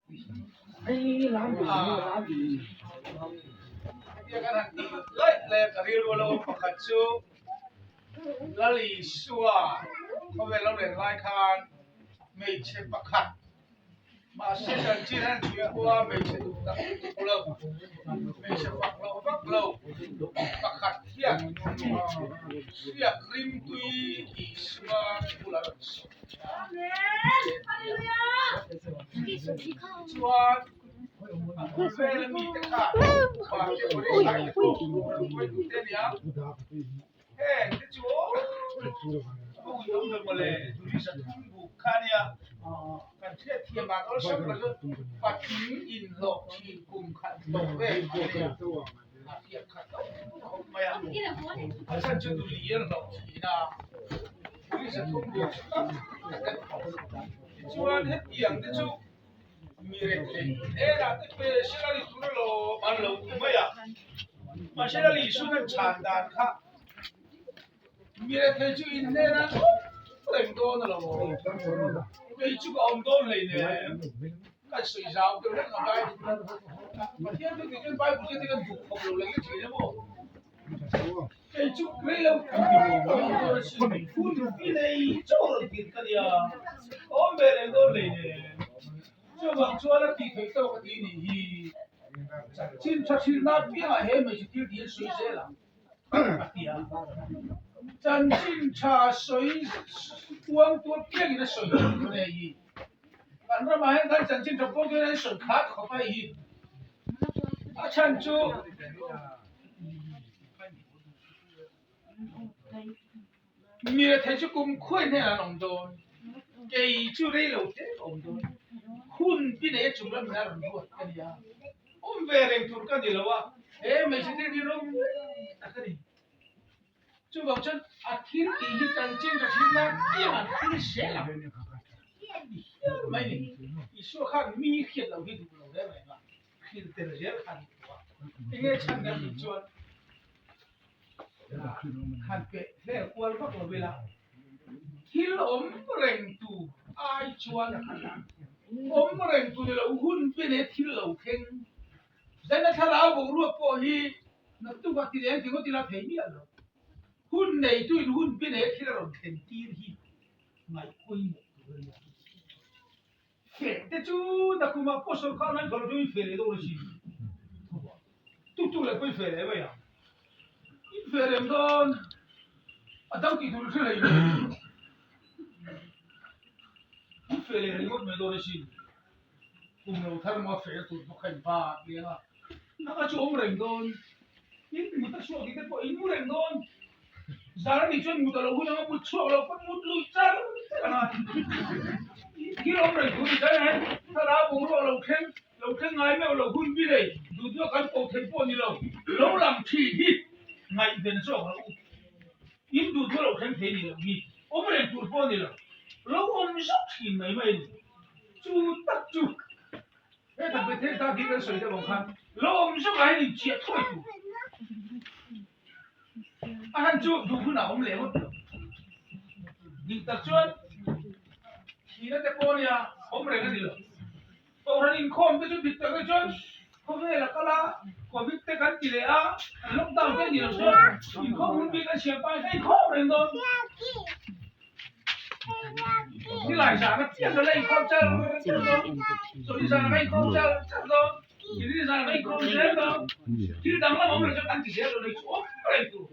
Hetia kan han tih laih laih a ka rilru a lo awm pakhat chu Lal Isua khawvel lo len lai khan hmeichhe pakhat Mahse chanchin an chhui khua hmeichhe duh tak tuk lo, hmeichhe fak loh vak lo pakhat hian hriak rimtui Isua bulah rawn sawi a. Chuan a bul vela mite khan Vate Pawlih pawh hruaitute a ni a. Heng te chu a ui awm ve mawle tui zathum buk kha a nia kan hriat thiam dan awlsam lo chu patling inhlawh thin kum khat hlawh vel a nia a hriat khat lo khawp mai a a chhan chu tui an hlawh thin a tui zathum buk chu tam tak an thawk tichuan hetiang te chu mi rethei hnenah te pe sela ni tur alawm an lo ti mai a mahse lal Isuan an chhan dan kha mi rethei chu in hnenah awm reng dawn alawm kei chu ka awm dawn hleinem kan sawi zau deuh hlek ang Bible Pathian chu tichuan Bible chu kan duh khawp lo leh thin emaw Kei chu rei lo hun i nei chauh rawn tir ka nia, awm ve reng dawn hlei nen. Chuvang chuan a tih theih tawk a ti nih hi. Chin tha hrilhna apiangah he hmeichhe thil tih an sawi zel ang a ti a. Chanchin tha sawi uangtu apiangin a sawi thin dawn hei hi. Kan ramah hian kan chanchin tha pawh chuan an sawi khat khawp a hei hi. A chhan chu mi rethei chu kum khuai hnenah an awm dawn, kei chu rei lo te ka awm dawn, hun pi nei a chung lam in a rawn ruat ka nia, awm ve reng tur ka ni lo a, he hmeichhe thil hi rawng tak a ni. Chuvang chuan a thil tih hi chanchin ka hrilh lai piangah thil zel ang a ti hial mai ni. Isua khan mi hriat loh hi duh lo reng reng a, hrilh tel zel kha a ni tawh a. Enge chhan kan tih chuan han peh vel kual vak lo ila thil awm reng tu ai chuan awm reng tu ni lo hun bine thil lo thleng Zaina thlarau boruak pawh hi naktukah ti leng ti ngawt ila thei miah lo. Hun neituin hun pi nei thil a rawn thlen tir hi ngaih pawimawh tur a nia. Feh te chu nakumah pawh sawrkar nan thawh chu i feh leh dawn a sin. Tuk tuk leh pawh i feh leh mai ang. In feh reng dawn a dang tih tur i hre hlei lo. In feh leh ringawt mai dawn a sin. Kum lo thar maw fel tur bawk a inva a piang a, nanga chu awm reng dawn, in mut a chhuak tih te pawh in mu reng dawn, zan anih chuan mut a lo hun anga mut chhuak lo pawn mut lui char char anga thil awm reng tur ni zan hian thlarau boruak lo thleng lo thleng ngai meuh lo hun bi nei duh duh a kan ko thei pawh ni lo, lo lang thin hi ngaihven zawk lo u, in duh duh a lo thleng thei ni lo hi awm reng tur pawh ni lo, lo awm zawk thin mai mai a ni. Chu tak chu heta Bethesda dil an sawi deuh ang khan lo awm zawk ah hian inchiah thuai tur a han chu duh hunah awm leh ngawt lo. Dik tak chuan thihna te pawh nia awm reng a ni lo. Kohhran inkhawm te chu dik tak te chuan khawvel a kal a, Covid te kan ti leh a, lockdown te a ni lo chuan inkhawm hun bik an siam pai kha inkhawm reng dawn. Nilai zan a piang la inkhawm char char dawn, chawlhni zan a inkhawm char char dawn, inrinni zan a inkhawm zel dawn, thil danglam awm lo chuan kan ti zel lo nei chu awm reng tur,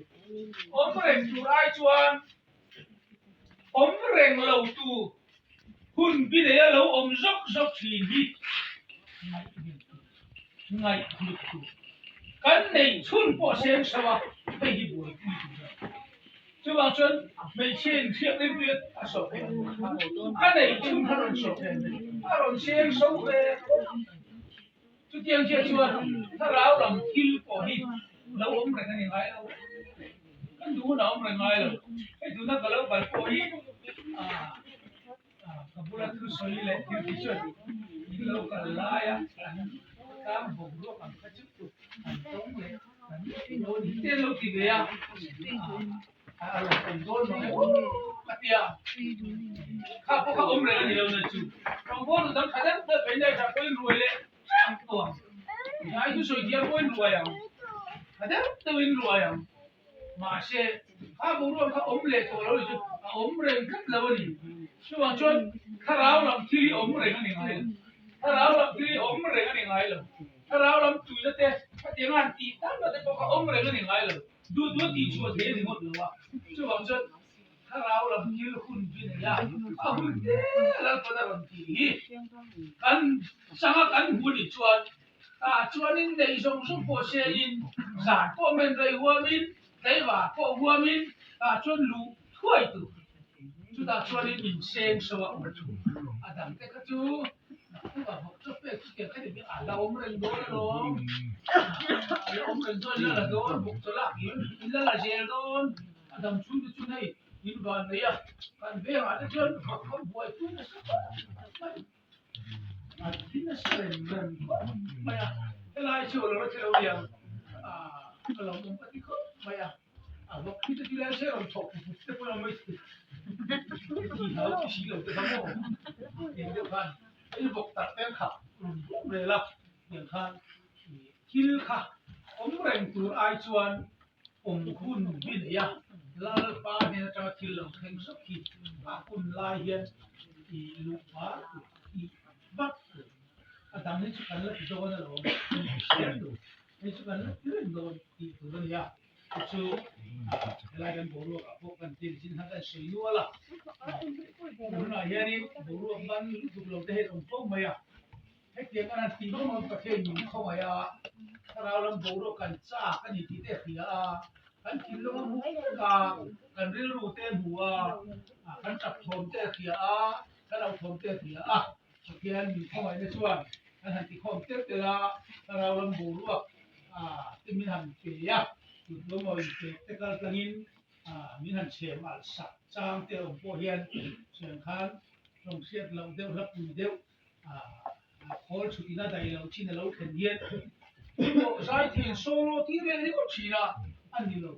awm reng tur ai chuan awm reng lo tur hun bi neia lo awm zawk zawk thin hi ngaihhlut tur, ngaihhlut tur kan neih chhun pawh seng so a, hei hi buaipui tur a ni. Chuvang chuan hmeichhia in hriat ringtu hian a sawh theih a, a neih chhun kha rawn sawh theih a rawn seng so ve khawp. Chutiang chiah chuan thlarau lam thil pawh hi lo awm reng a ni ngai lo, kan duh hunah awm reng ngai lo. Hei tuna ka lo kal pawh hi ka bula thusawi leh thil ti chuan in lo kal laia an tlang boruak ang kha chu an tawng leh an te lo ti ve a, a lo awm dawn mang e. a ti a. Kha pawh kha awm reng a ni lo na chu. Rawngbawltu dang kha deuh deuh phei nei tha pawhin ruai leh ang tawh ang. Ngai chu sawi thiam pawhin ruai ang. Tha deuh deuhin ruai ang. Mahse, kha boruak kha awm leh tawh lo ni chu a awm reng tlat lo a ni. Chuvang chuan thlarau lam thil hi awm reng a ni ngai lo. Thlarau lam thil hi awm reng a ni ngai lo. Thlarau lam tuina te, hetianga han tih tak te pawh kha awm reng a ni ngai lo. Duh duh a tihchhuah thei a ni ngawt lo a. Chuvang chuan thlarau lam thil hun hi nei a, a hun te Lalpan a rawn tih hi kan changa kan hmu a nih chuan tah chuanin neih zawng zawng pawh selin zan pawh men rei huamin tlaivar pawh huamin tah chuan luh thuai tur chutah chuanin inseng so a awm a dang te kha chu Naktuk ah bawk chu pek chu tiang khatin a la awm reng dawn alawm a la awm reng dawn ila la dawn bawk chu lak in ila la zel dawn a dam chhung te chu hei in van nei a kan vengah te chuan bawk kha buaipui nasa khawp mai a thi nasa rem rem khawp mai a helai chu a lo la thilo niang ah a lo awm ka ti khawp mai a. A vawk khi te tilai se rawn thawk put te pawh a mai thei. Ti hlau ti si lo te kha maw? Tiang deuh khan hei vawk tak te an khap rum rum rel a, tiang khan thil kha awm reng tur ai chuan awm hun hi nei a, Lalpa hnen atanga thil lo thleng sawk hi a hun lai hian i luh var tur tih vak tur a dang hi chu kan la ti dawn alawm hriat tur hei chu kan la ti reng dawn tih tur a ni a. Chu chu helai kan boruak ah pawh kan tin chin khan kan sawi nual a, tunah hianin boruak ban lutuk lo te hi an awm fo mai a, hetiang kan han tih vang vang Pathian min khawngaih a, thlarau lam boruak kan chak a ni tih te a hria a, kan thinlung a hmu vek a, kan rilru te a hmu a, kan tap thawm te a hria a, kan auh thawm te a hria a, Pathian min khawngaihna chuan kan han tikhawm telh telh a, thlarau lam boruak te min han pe a, tun emaw inpek te kal tlangin min han chhem alh sak chang te awm pawh hian thian khan rawng hriat loh deuh hla pui deuh khawl chhut ina daih loh chin a lo thlen hian pawh zai thei solo tir reng ringawt thin a, a ni lo.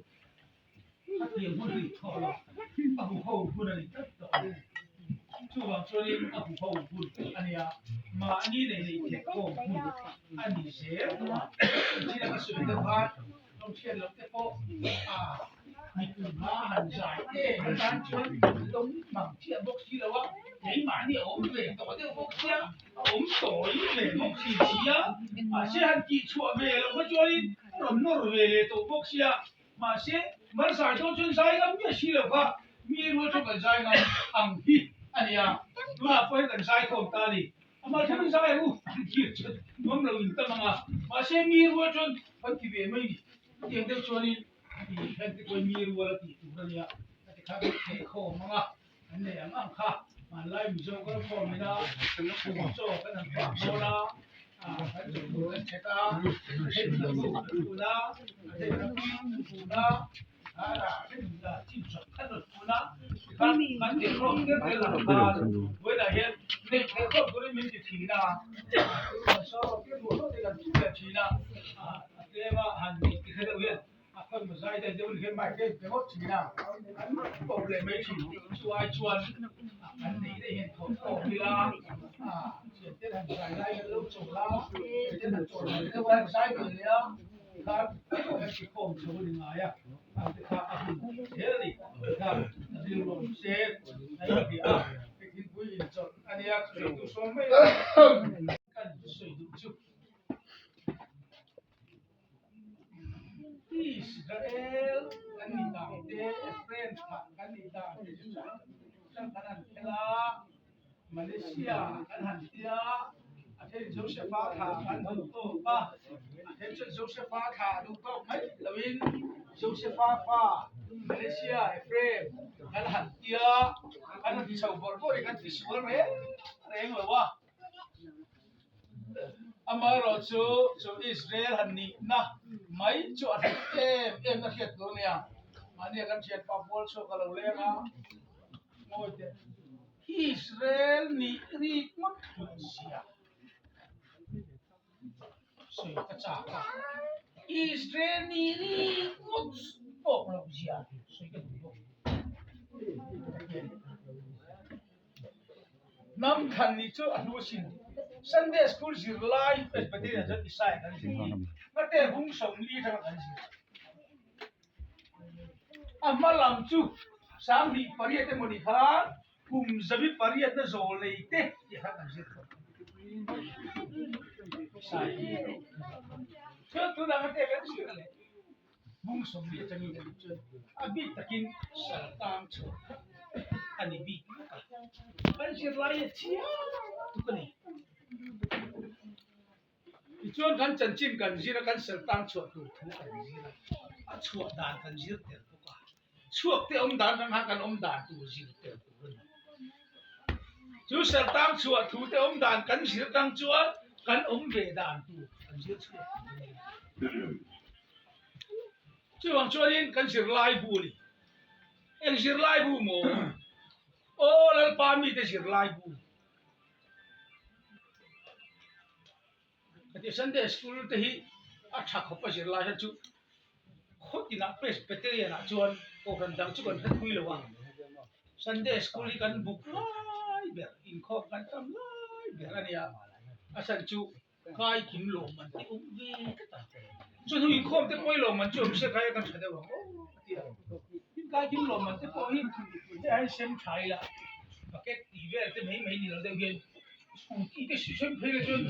Hetiang hun hi thawh lo a huho hun a ni tlat tawh a ni. Chuvang chuanin a huho hun a nia, mahni nei nei theh khawm hun a ni zel tawh a. China ka sawi deuh khan rawng loh te pawh a mipui hma han zai em atan chuan lawm mang chiah bawk si lo a, keimahni a awm ve tawh deuh bawk sia, a awm tawi ve bawk si sia, mahse han tihchhuah ve loh kha chuanin a rawn nawr ve leh tawh bawk sia. Mahse, Malsai dawn chuan zai ngam miah si lo kha mi rual chu kan zai ngam ang hi a ni a, tunah pawh hian kan zai khawm ta a ni. Amah theuhin zai ang u an ti chuan nuam lo in tam ang a, mahse mi rual chuan kan ti ve mai ni. Chutiang deuh chuanin i heng te pawhin mi rual a tih tur a nia, a ti kha kan theh khawm ang a, kan nei ang ang kha hmanlai Mizo kal khawm ina kum chaw kan han fah dawn a, kan chaw tur kan chhek a, a then a thu kan fun a, a then a pui kan fun a, a then chin chawp kan rawn fun a, tikhan kan ti khawm tel tel ang khan vawiinah hian neih theih khawp turin min ti thin a, saw te ruah te kan thu leh thin a, a tlem a han ti kha deuh hian. A khawi maw zai daih deuh ni hian mic te pe ngawt thin a, an kawp leh mai thin chu ai chuan an neih daih hian thawm kawp ila a thian ten han zai lai an lo chawl a, thian ten han chawl mai deuh a han zai ve leh a tikhan kan ti khawm chho a ni ngai a, ang te kha a hun zel a ni tikhan rilru awm se a inhria a, hei thingpui inchawlh a nia sawi duh sawm mai a kan sawi duh chu. Israel kan nih dan te, Ephraim thlah kan nih dan te chu hrang hrang kan han khel a, Malaysia kan han tia, a then Josepha thlah kan duh tawk a, a then chuan Josepha thlah duh tawk mai loin Josepha fa Malaysia Ephraim kan han tia, kan han ti chho bawrh bawrh in kan ti sual reng reng lo a. Amaherawh chu chu Israel han nihna mai chu a hlut em em na hriat tur a nia. Mahnia kan thianpa pual chhuak a lo leng a, ngawi teh. Israel nih rik ngawt hlut zia sawi ka chak a, Israel nih rik ngawt tawk loh zia sawi ka duh bawk. Hnam thlan nih chu a hnu asin. Sunday School zirlai Presbyterian chuan Isaiah kan zir hi ngate bung 40 atanga kan zir. A hma lam chu 28 emaw ni khan kum 18 na zawl nei te tih kha kan zir tawh. Isaiah chuan tunah ngate kan zir leh. Bung 40 atangin kan tih chuan a bik takin sal tang chhuah kha a ni bik vek a, kan zirlai a chiang tuk a ni. Tichuan kan chanchin kan zir a, kan sal tang chhuah tur thu kan zir a, a chhuah dan kan zir tel bawk a, chhuak te awm dan khan kan awm dan tur zir tel tur a ni. Chu sal tang chhuah thu te awm dan kan zir tang chuan kan awm ve dan tur kan zir chhuak tur a ni. Chuvang chuanin kan zirlai bu a ni. Eng zirlai bu maw? Aw Lalpa mite zirlai bu. Heti Sunday school te hi a tha khawp a zirlai hian chu khaw tinah Presbyterian ah chuan kohhran dang chu kan hre pui lo a. Sunday school hi kan buk lai ber, inkhawm kan tam lai ber a nia. A chhan chu Kai kim lawm an ti awm ve tlat a, chu hnu inkhawm te pawh hi lawm an chu awm se kai a kan tha deuh ang aw a ti a, tin kai kim lawm an te pawh hi hei aiin sem tha ila bucket tih vel te mai mai ni lo deuh hian scooty te si sem phei la chuan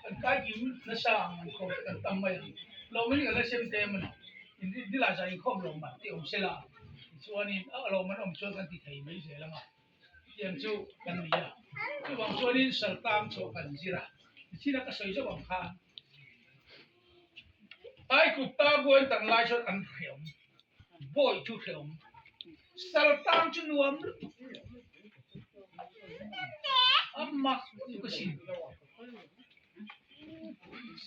An kai kim nasa ang an khawm te kan tam mai ang. Lawmin kan la sem te em a ni. Nilai zah inkhawm lo man te awm sela tichuanin a lawm an awm chuan kan ti thei mai zel ang a. Tiang chu kan ni a. Chuvang chuanin saltang chhuah kan zir a. Nichin a ka sawi zauh ang khan Aikupta buain tan lai chuan an hreawm. Bawi chu hrehawm. Saltang chu nuam lutuk. A mak lutuk asin.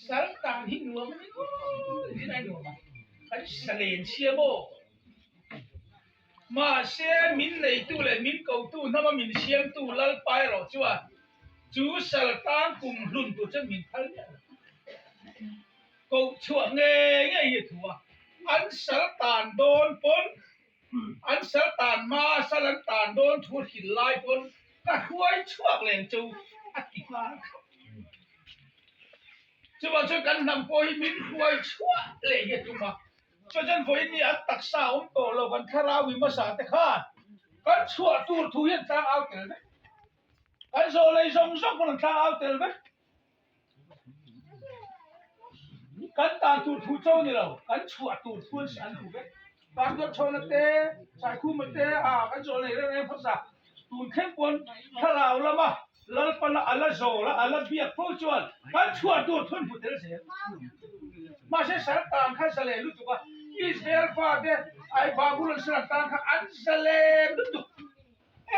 Saltang hi nuam a ni ngawt in a nuam a. Kan salen sia maw? Mahse min neitu leh min kotu hnama min siamtu Lalpa erawh chuan chu saltang kum hlun tur chuan min phal miah lo. Koh chhuah ngei ngei hi a thu a, an sal tan dawn pawn, an sal tan hma sal an tan dawn thu hrilh lai pawn ka hruai chhuak leng chu a ti nghal khap. Chuvang chuan kan hnam pawh hi min hruai chhuah leh hi a tum a, chuan chuan vawiin ni an taksa a awm tawh lo kan thlarau i hmasa te khan kan chhuah tur thu hi an tlang au tel vek, kan zawh lei zawng zawng pawn an tlang au tel vek. Kan tan tur thu cho ni lo, kan chhuah tur thu an hmu vek. Pastor Chhawna te, Saikhuma te, a kan zawh nei reng reng phawt a. Tun thleng pawn thlarau lama Lalpana a la zawl a, a la biak fo chuan kan chhuah tur thu an hmu tel zel. Mahse Satan kha zalen lutuk a, Israel fate ai Babulon salan tan kha an zalen lutuk.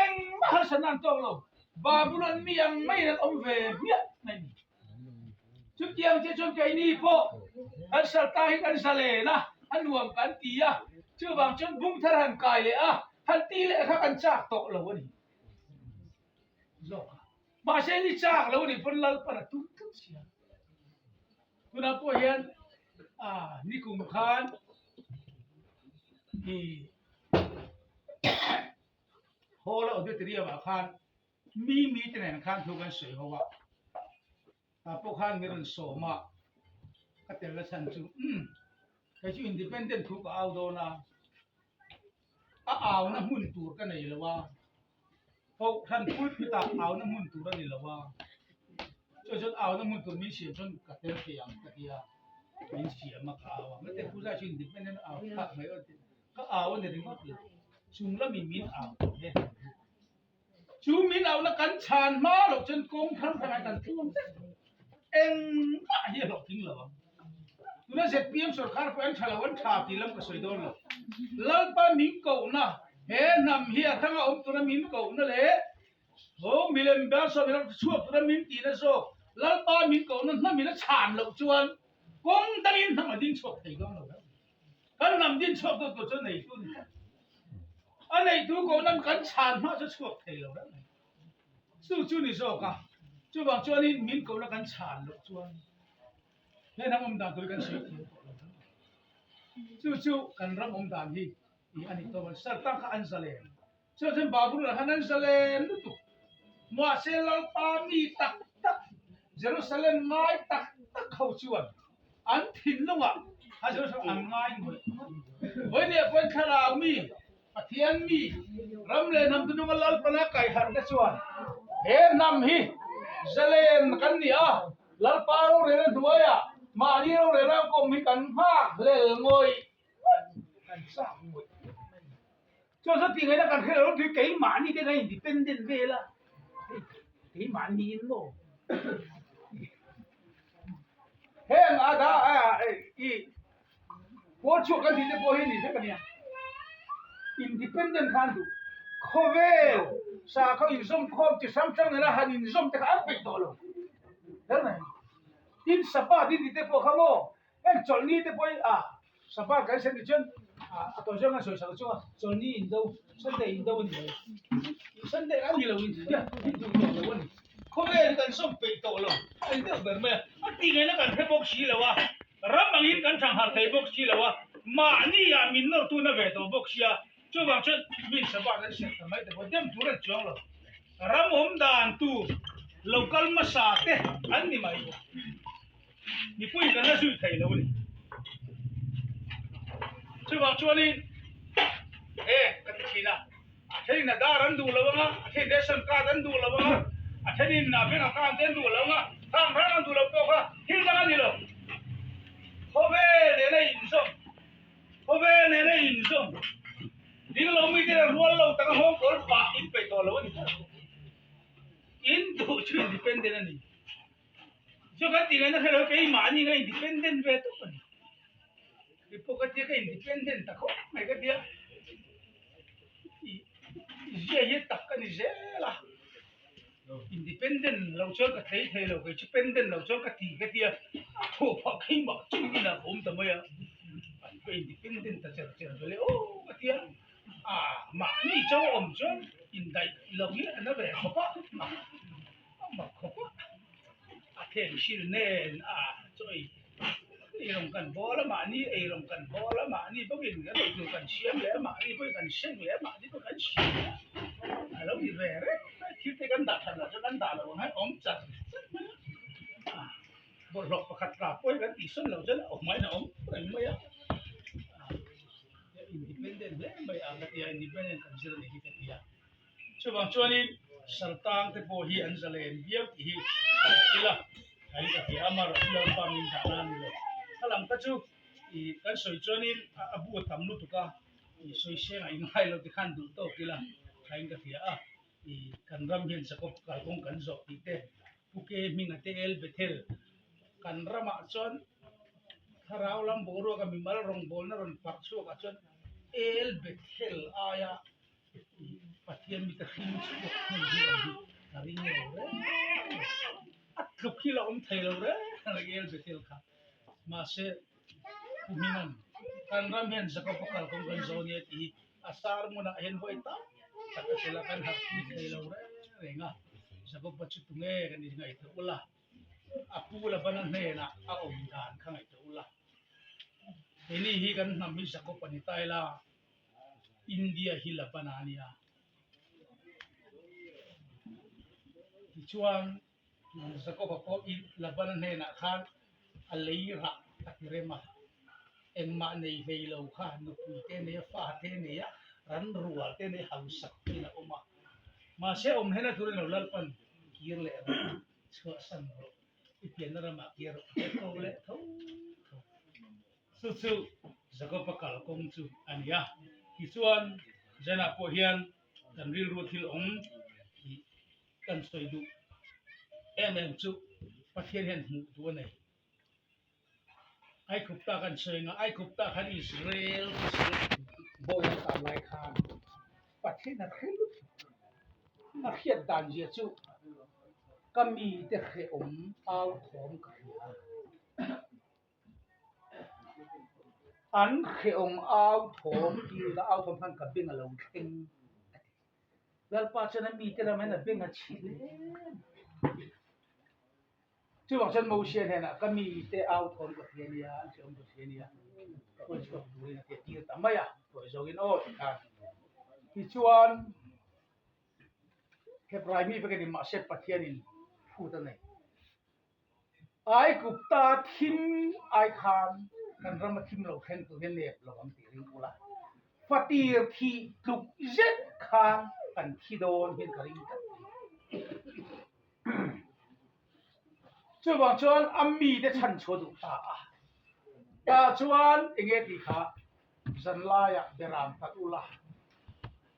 Engmah harsatna an tawk lo. Babulon mi ang maiin an awm ve hmiah mai a ni. Chutiang chiah chuan keini pawh kan salta hi kan zalen a, a nuam kan ti a, chuvang chuan bung thar han kai leh a, han ti leh kha kan chak tawh lo a ni zawk a. Mahse ni chak lo a nih pawn Lalpan a tum tlat si a. Tunah pawh hian nikum khan i Hall a auditorium ah khan mi mi te nen khan thu kan sawi ho a, tah pawh khan mi rawn sawm a, ka tel a chhan chu umm kei chu independent thu ka au dawn a, a au na hmun tur ka nei lo a, kohhran pulpit ah au na hmun tur a ni lo a, chu chuan au na hmun tur min siam chuan ka tel thei ang ka ti a, min siam a ka au a, mahse puzai chu independent au thlak mai a ti. Ka au a ni ringawt lo, chung lamin min au tawh he. Chu min auna kan chhan hma loh chuan kawng thar thar ah kan tluang vek. Engmah hi a hlawhtling lo ang. Tuna zpm sorkar pawh an tha lo, an tha tih lam ka sawi dawn lo. Lalpa min kohna, he hnam hi a hranga awm tura min kohna leh ho milem ber saw min chhuak tura min tihna zawk Lalpa min kohna hnamin a chhan loh chuan kawng dangin hnam a ding chhuak thei dawn lo. Kan hnam din chhuak tu tur chu neitu ni tlat. A neitu ko nan kan chhan hma chu chhuak thei lo reng mai. Chu chu ni zawk a. Chuvang chuanin min kohna kan chhan loh chuan he hnam awm dan tur hi kan sawi thiam tawh lo ang. Chu chu kan ram awm dan hi i a nih tawp a ni. Sartang kha an zalen. Chuan chuan Babulon ah khan an zalen lutuk. Mahse Lalpa mi tak tak Jerusalem ngai tak tak ho chuan an thinlungah kha Jerusalem an ngai ngawih ngawih. Vawiin pawhin thlarau mi Pathian mi ram leh hnam tununga Lalpana kaiharh te chuan he hnam hi zalen kan ni a, Lalpa rorelna hnuaiah mahni rorelna kawm hi kan nghak hlel ngawih ngawih, kan chak ngawih ngawih mai a ni. Chuan chuan tih ngaihna kan hre lo tui keimahni te kan independent vel a, hei keimahni in maw heng a da i Pawl chhuak kan tih te pawh hi ni vek a nia. Independent kha an duh. Khawvel sakhaw inzawm khawm chi hrang hrang nena han inzawm te kha an peih tawh lo. Ber mai. Tin Sabbath in tih te pawh kha maw heng chawlhni te pawh hi ah Sabbath kan sawi chuan a tawi zawng an sawi sak chu a chawlhni indo Sunday indo a ni lo. Sunday a ni lo in duh tawh lo a ni. Khawvel hi kan sawm peih tawh lo a ni deuh ber mai a. A tih ngaihna kan hre bawk si lo a. Ram angin kan thangharh thei bawk si lo a, mahni ah min nawr tuna ve tawh bawk sia, chuvang chuan min sabat an serh ta mai ta pawh dem tur an chuang lo. Ram awm dan tur lo kal hmasa te an ni mai. Mipui kan la zui thei lo a ni. Chuvang chuanin he ka ti thin a, a thenin a dar an duh lo anga, a thenin ration card an duh lo anga, a thenin a bank account te an duh lo anga, khang rang an duh lo pawh kha thil dang a ni lo. Khawvel nena inzawm, khawvel nena inzawm, ding lo mite leh rual lo taka nghawng kawl pah in peih tawh lo a ni. In duh chu independent a ni. Chu kan tih ngaihna hre lo keimahni ka independent ve tawp a ni. Kei pawh ka tia ka independent ta khawp mai ka tia. I zia hi tak ka ni zel a. Independent lo chuan ka tlei thei lo kei chu pendent lo chuan ka ti ka tia. A thawh phah keimah chungin a awm ta mai a. Ka independent ta cher cher vele aw ka tia. A mahni chauh awm chuan indaih lo hi a na ve khawp a. A mak khawp a, a thengsil nen a chawi eirawng kan bawl a, mahni eirawng kan bawl a, mahni bawkin kan eitur kan siam leh a, mahni pawhin kan seng leh a, mahni pawh kan siam leh a, a lo ni ve reng mai, thil te kan dah that loh chuan kan dah loh ang hian awm char char mai a, bawlhhlawh pakhat tla pawh hi kan tihsawn loh chuan a awm aiin a awm reng mai a, independent hle mai a ka ti a, independent kan zir a nih hi ka ti a. Chuvang chuanin sartang te pawh hi an zalen viau tih hi hre ila kan ka hria a, amaherawhchu chu Lalpa min dahna a ni lo. A lang ta chu ih kan sawi chuanin a bu a tam lutuk a, ih sawi sengah i ngai lo ti khan duh tawk ila thain ka hria a, ih kan ram hian Jacob kalkawng kan zawh tih te Pu Ke hminga te El Bethel kan ramah chuan thlarau lam boruaka mimal rawngbawlna rawn parh chhuakah chuan El Bethel aia Pathian mite hring chhuak hmun hi awm hi ka ring lo reng a tluk hi la awm thei lo reng reng El Bethel kha mahse Pu Hminga'n kan ram hian Jacob a kalkawng kan zo nia tih hi a sermon ah hian vawi tam tak a tel a kan harh pui thei lo reng reng a Jacob-a chu tunge kan inngaihtuah ula a pu Labana hnenah a awm dan kha ngaihtuah ula keini hi kan hnam hi Jacob a ni ta ila. India hi la pan a nia. Tichuan Jakob-a pawh i Labana hnenah khan a lei rah a ti rem a, engmah nei hlei lo kha nupui te nei a, fa te nei a, ran rual te nei hausak in a awm a. Mahse awm hena turin lo Lalpan kir leh rawh, chhuahsan rawh, i pianna ramah kir rawh, a ti tho leh tho tho. Chu chu Jakob-a kalkawng chu a ni a. Tichuan, Zen-ah pawh hian kan rilru thil awm tih kan sawi duh em em chu Pathian hian hmuh duh a nei. Aikhupta kan sawi anga Aikhupta khan Israel bawi an tan lai khan Pathian a hre lutuk. A hriat dan zia chu ka mite hrehawm au thawm ka hria a. An hrehawm au thawm tih au thawm khan ka beng a lo thleng a ti. Lalpa chuan a mite lam hian a beng a chhi hle. Chuvang chuan Mosia hnenah ka mite au thawm ka hria nia, an hreawm ka hria nia, ka hawi chhuak turin a ti a tir ta mai a, tawi zawkin aw ti khan. Tichuan Hebrai mi vek a ni mahse Pathianin phut a nei. Aigupta thim ai khan kan rama thim lo thleng tur hian nep lo ang tih ring ula, fatir thih tluk zet khan kan thi dawn hian ka ring tlat mai. Chuvang chuan a mite chhan chhuah duh ta a, tah chuan enge tih kha zanlaiah beram tat ula,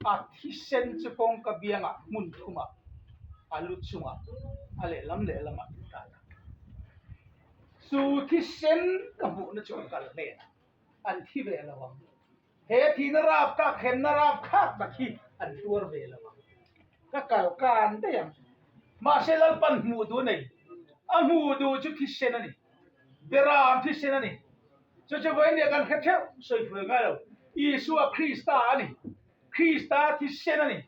a thisen chu kawngka biangah hmun thumah a lu chungah a lehlam lehlamah in ta ta. Chu thisen ka hmuhna chu a kal hlen a, an thi ve lo ang. He thihna rap kak hemna rap khak tak hi an tuar ve lo ang. Ka kal kan daih ang. Mahse Lalpan hmuh duh a nei. A hmuh duh chu thisen a ni. Beram thisen a ni. Chu chu vawiin leh kan hre theuh sawi fuh ngai lo. Isua Krista a ni. Krista thisen a ni.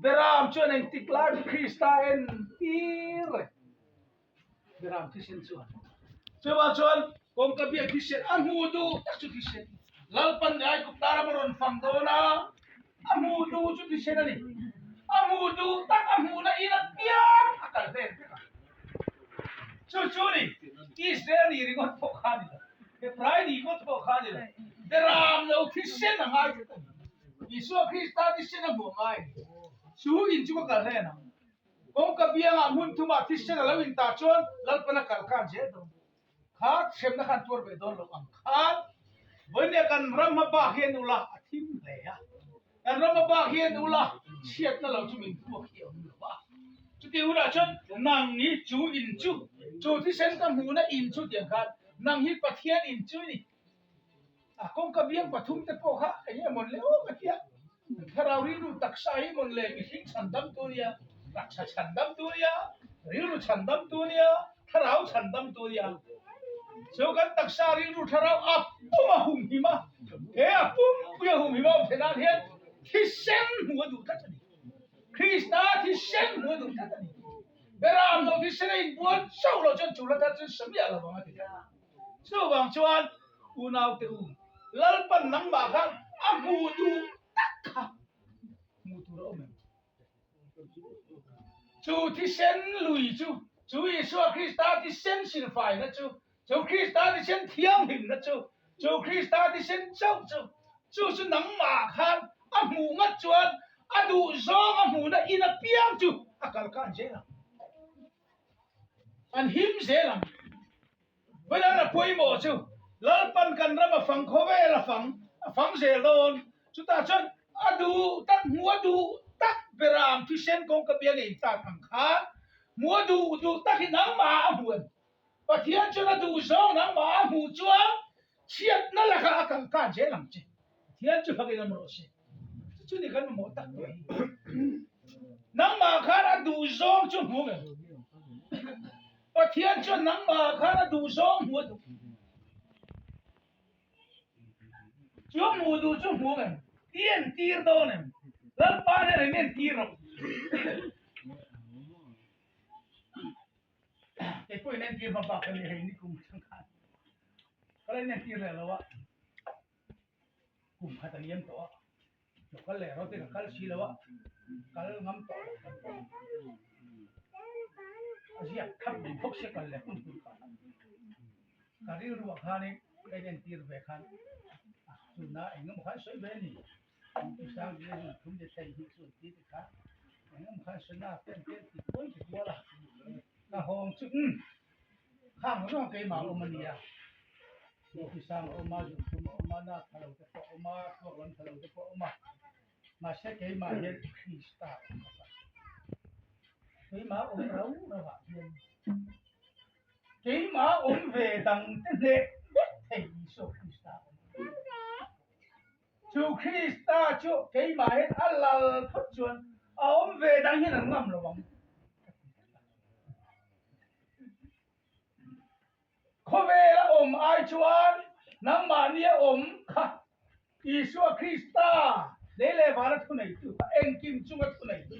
Beram chuan engtik lai chu Krista en tir reng. Beram thisen chuan. Chuvang chuan kawngka biak thisen a hmuh duh tak chu thisen. Lalpan leh Aigupta ram a rawn fang dawn a, a hmuh duh chu thisen a ni. A hmuh duh tak a hmuhna in apiang a kal hlen vek a. Chu chu ni, Israel ni ringawt pawh kha a ni lo, Hebrai ni ringawt pawh kha a ni lo, Beram lo thisen a ngai tlat a ni. Isua Krista thisen a hmuh a ngai a ni. Chu in chu ka kal hlen ang. Kawngka biangah hmun thumah thisen a lo intah chuan Lalpan a kal khan zel dawn. Kha hremna khan tuar ve dawn lo ang khan vawiin kan ram hma bak hian ula a thim hle a. Kan ram hma bak hian ula chhiatna lo chu min puak hi a awm lo va. Chutih hunah chuan nang hi chu in chu, chu thisen ka hmuhna in chu tiang khan nang hi Pathian in chu i ni. A kawngka biang pathum te pawh kha eng nge mawn le aw ka tia. Thlarau rilru taksa hi mawn le mihring chhan dam tu nia, taksa chhan dam tu nia, rilru chhan dam tu nia, thlarau chhan dam tu nia. Chu kan taksa rilru thlarau a pum a hum him a, he a pum pui a hum him a awm theih nan hian thisen hmuh a duh tlat a ni. Krista thisen hmuh a duh tlat a ni. Beram lo thisen a inbual chauh loh chuan chu la thar chu samiah lo ang a ti tlat a. Chuvang chuan unaute u, Lalpan nangmah kha a hmuh duh tak kha hmuh tur a awm em? Chu thisen lui chu, chu Isua Krista thisen silfaina chu, chu Krista thisen thianghlimna chu, chu Krista thisen chauh chu, chu chu nangmah khan a hmuh ngat chuan a duh zawng a hmuhna in apiang chu a kal khan zel ang. An him zel ang. Vawiin a pawimawh chu Lalpan kan ram a fang khawvel a fang a fang zel dawn. Chutah chuan a duh tak hmuh a duh tak beram thisen kawngka biang in tak ang khan hmuh a duh duh tak hi nangmah a hmu em? Pathian chuan a duh zawng nangmah a hmuh chuan chhiatna lakah a kal kan zel ang che. Pathian chu fakin awm rawh se. Chu chu ni kan mamawh tak mai. Nangmah khan a duh zawng chu hmu ngei. Pathian chuan nangmah khan a duh zawng hmu a duh. Chu hmuh duh chu hmu ngei. I entir dawn em? Lalpa nen in entir rawh. Kei pawhin entir hma bak ka ni hei ni kum atang khan. Ka la inentir leh lo a. Kum khat a liam tawh a, lo kal leh rawh te ka kal si lo a, kal ngam tawh lo kan tawh a ziak thap mai bawk sia kal leh hun tur kha ka rilruah khanin ka inentir ve khan chuna eng emaw khan sawi ve a ni Isang hi a thum leh thei hi chu an ti ti kha eng emaw khan sawi na te an ti an ti kual ti kual a ka hawng chu umm khang zawng keimah a awm a nia. Lawkisang a awm a, Zunthum a awm a, Nat tha lo te pawh a awm a, Thluak lam tha lo te pawh a awm a. Mahse keimah hian Krista a awm bawk a. Keimah awm rau rau ah hian keimah awm ve dang te hneh vek thei Isua Krista a awm a. Chu Krista chu keimah hian a lal phawt chuan a awm ve dang hian an ngam lo ang. Khawvel a awm ai chuan nangmahni a awm kha Isua Krista lei leh vana thuneitu kha, engkim chunga thuneitu,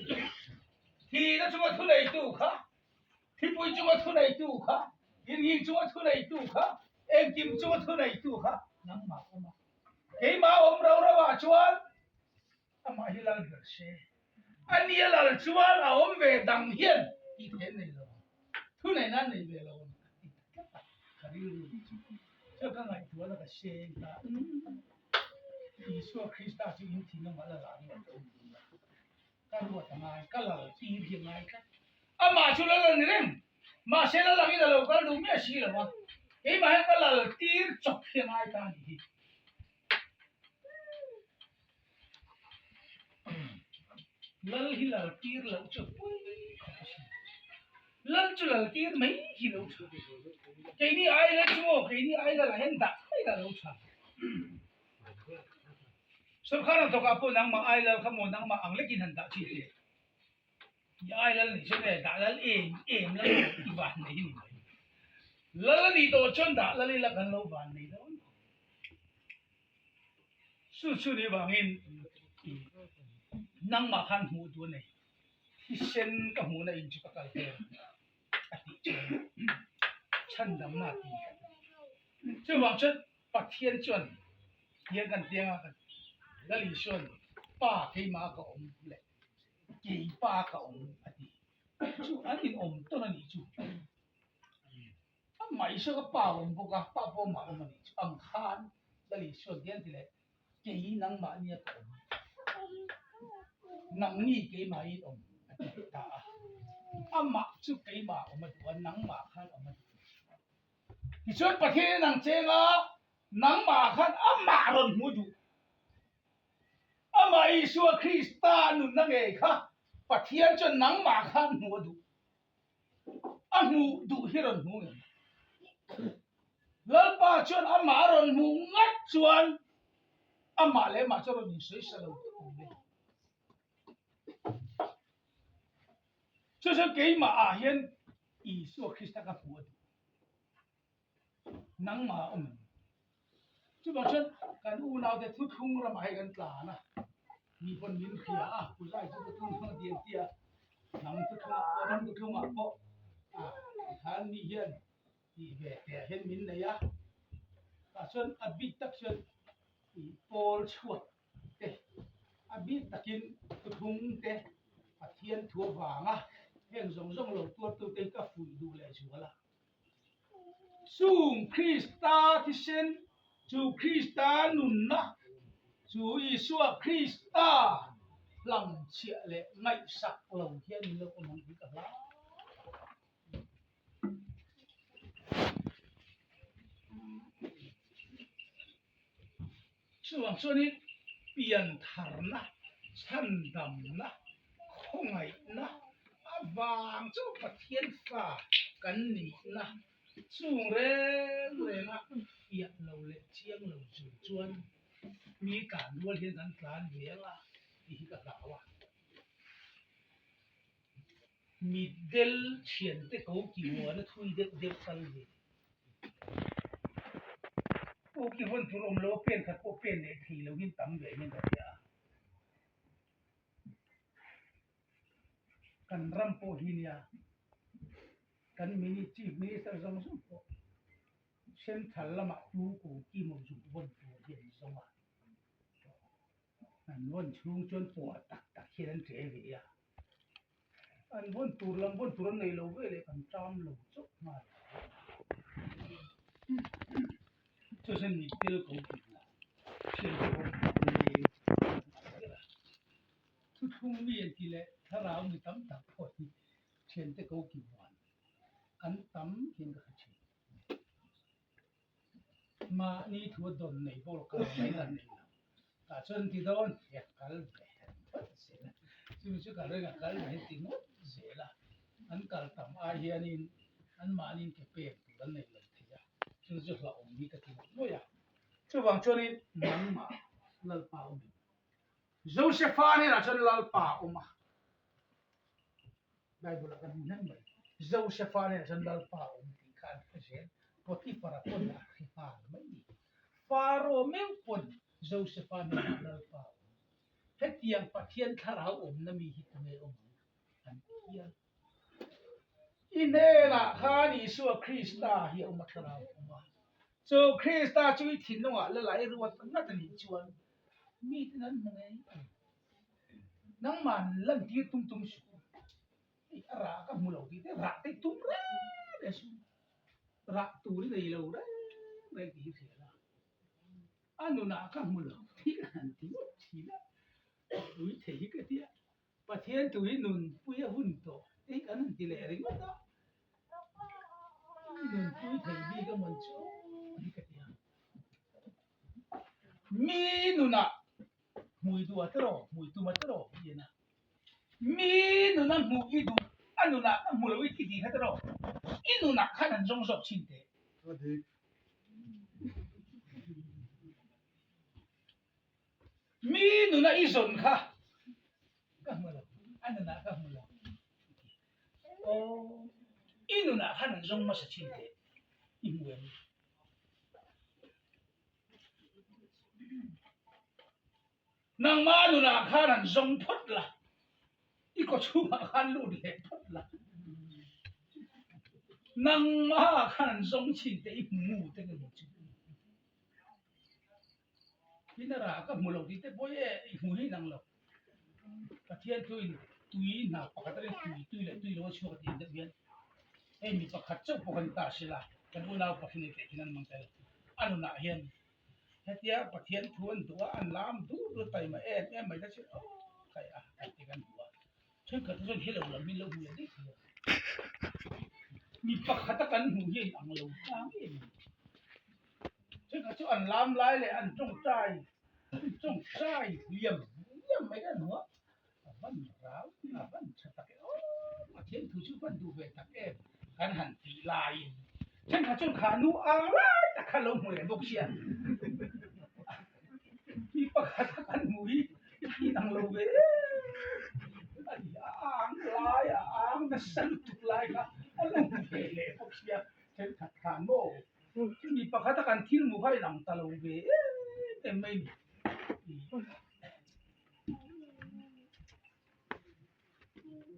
thihna chunga thuneitu kha. Thipui chunga thuneitu kha, innging chunga thuneitu kha, engkim chunga thuneitu kha nangmah awm a. Keimah awm rau rau ah chuan amah hi lal ber se. A nia lal chuan a awm ve dang hian tih theih an nei lo ang. Thuneihna an nei ve lo ang ka ti ta tlat a, ka rilru chu. Chuan ka ngaihtuahna ka seng ta a, Isua Krista chu in thinlungah la lah nuam ka awm dun a. Ka ruat a ngai, ka lal tir hi a ngai tlat. Amah chu lal a ni reng, mahse lal angin a lo kal duh miah si lo a, keimah hian ka lal tir chawp hi a ngai ta a nih hi. Lal hi lal tir loh chu a pawi khawp a sin. Lal chu lal tir mai hi lo tha. Keini ai lal chu maw, keini ai lal ah hian dah mai lah lo tha. Sorkar hnathawk ah pawh nangmah ai lal kha maw nangmah ang lekin han dah thin teh. I ai lal nih chuan e dah lal em em lal i van nei a ni mai. Lal a nih tawh chuan dah lal ila kan lo van nei dawn khawp. Chu chu nih vangin nangmah khan hmuh duh a nei. Thisen ka hmuhna in chu ka kal vel a tih chuan chhandamna a ti tlat a ni. Chuvang chuan Pathian chuan hian kan piang a, Lal Isuan Pa keimah ka awm leh kei Pa ka awm a ti. Chu an inawm tawn a nih chu. Amah Isua ka Pa awm bawk a, Pa pawh amah awm a nih chu. Ang khan Lal Isuan hian ti leh kei nangmahnia ka awm, nangni keimahin awm a ti leh ta a. Amah chu keimah awm a duh a, nangmah khan awm a duh. Tichuan Pathianin ang cheng a, nangmah khan amah rawn hmu duh. Amah Isua Krista nunna ngei kha Pathian chuan nangmah khan hmu a duh. A hmuh duh hi rawn hmu ngei. Lalpa chuan amah a rawn hmuh ngat chuan amah leh amah chu a rawn insawi sa lo tawp ang mai. Chu chuan keimah ah hian Isua Krista ka hmuh a duh. Nangmah a awm em? Chuvang chuan kan unaute thuthlung ramah hei kan tlan a, mi pawn min hria a, puzai chu thuthlung hmang ti an ti a, hnam thuthlungah pawh ram thuthlungah pawh a tikhan mi hian tih ve teh hian min nei a, tah chuan a bik tak chuan ih pawl chhuak te a bik takin thuthlung te Pathian thu avanga heng zawng zawng lo tuartute hi ka fuih duh leh zual a. Chung Krista thisen, chu Krista nunna, chu Isua Krista hlamchhiah leh ngaihsak lo hian min lo awm ang tih ka hlau. Chuvang chuanin piantharna, chhandamna, khawngaihna avang chu Pathian fa kan nihna chung reng renga fiah lo leh chiang lo chung chuan mi tlan rual hian kan tlan ve ang a tih hi ka hlau a. Mitdel thiante ko kihuana thui deuh deuh kal ve. Ko kihuan tur awm lo a pen khat pawh pen leh thei lo hian tam ve hian ka hria a. Kan ram pawh hi nia kan mini chief minister zawng zawng pawh central lamah tu ko kimaw zuk vawn tur hi an zawng a. An vawn chhung chuan pawh tak tak hian an ṭe ve a. An vawn tur lam vawn tur an nei lo ve leh kan ṭam lo chauh nghal. Chu chuan mit tel ko tih la hriat te pawh an nei zel a. Thuthlung mi an tih leh thlarau mi tam tak pawh hi thiante ko ki vuan an tam hian ka hre thin. Mahni thu a dawn nei bawk kal mai la nei lo. Tah chuan ti dawn e kal ve phawt zel a, chu chu kal reng a kal ve ti ngawt zel a, an kal tam ai hianin anmahniin ke pek tur an nei lo thei a, chu chu hlauhawm hi ka ti ngawt ngawih a. Chuvang chuanin nangmah Lalpa awm em? Josepha hnenah chuan Lalpa a awm a. Bible ah kan hmu hnem mai. Josepha hnenah chuan Lalpa a awm tih kha an hre zel. Potiphar-a pawn a hre nghal mai ni. Pharaoh meuh pawn Josepha hnenah Lalpa a awm. Hetiang Pathian thlarau awmna mi hi tunge awm ang? An ti hial. I hnenah khan Isua Krista hi a awm a thlarau a awm a. Chu Krista chu i thinlungah la lai ruat ngat a nih chuan miten an hmu ngei ang. Nangmah lantir tum tum suh. Hei a rah ka hmu lo tih te rah te tum reng reng suh. Rah tur i nei lo reng reng tih hi hria la. A nunah ka hmu lo tih ka han ti ngawt thin a. Pui thei hi ka tia. Pathian thu hi nunpui a hun tawh te hi kan han ti leh ringawt a. I nunpui thei bik a mawn chu hi ka tia. Mi nunah hmui duh a tiraw, hmui tum a tiraw hi en a. Mi nuna hmuh i duh, a nunah ka hmu lo i ti tih kha tiraw, i nunah khan an zawng zawk chin teh. Mi nuna i zawn kha ka hmu lo, a nunah ka hmu lo. Aw, i nunah khan an zawng hmasa chin teh, i hmu em? Nangmah nunah khan han zawng phawt la, i kaw chhungah khan lut leh phawt la. Nangmah khan an zawng chin teh i hmu te nge maw chu. Tin a rah ka hmu lo tih te pawh hi i hmu hi nang lo. Pathian chu in tui hna pakhat atangin tui tui leh tui lo a chhuak a tih ang deuh hian hei mi pakhat chauh pawh kan ta si la, kan unau pakhin ei theih thin an mang ta lo. A nunah hian hetia Pathian thu an duh a, an lam duh duh taima em em mai ta chu aw kai a kan ti kan hmu a. Thenkhat te chuan hilo lam min lo hmu leh daih thei a. Mi pakhata kan hmuh hi a inang lo tlang em em. Thenkhat chu an lam lai leh an tawngtai an tawngtai liam liam mai an hmu a, a van rau a van tha tak e aw Pathian thu chu van duh ve tak em kan han tih laiin thenkhat chuan kha nu ang lai tak kha lo hmu leh bawk sia mi pakhata kan hmuh hi inang lo ve em a ni a ang lai a ang nasa lutuk lai kha a lo hmu ve leh bawk sia thenkhat khan maw. Mi pakhata kan thil hmuh kha inang ta lo ve em em mai ni.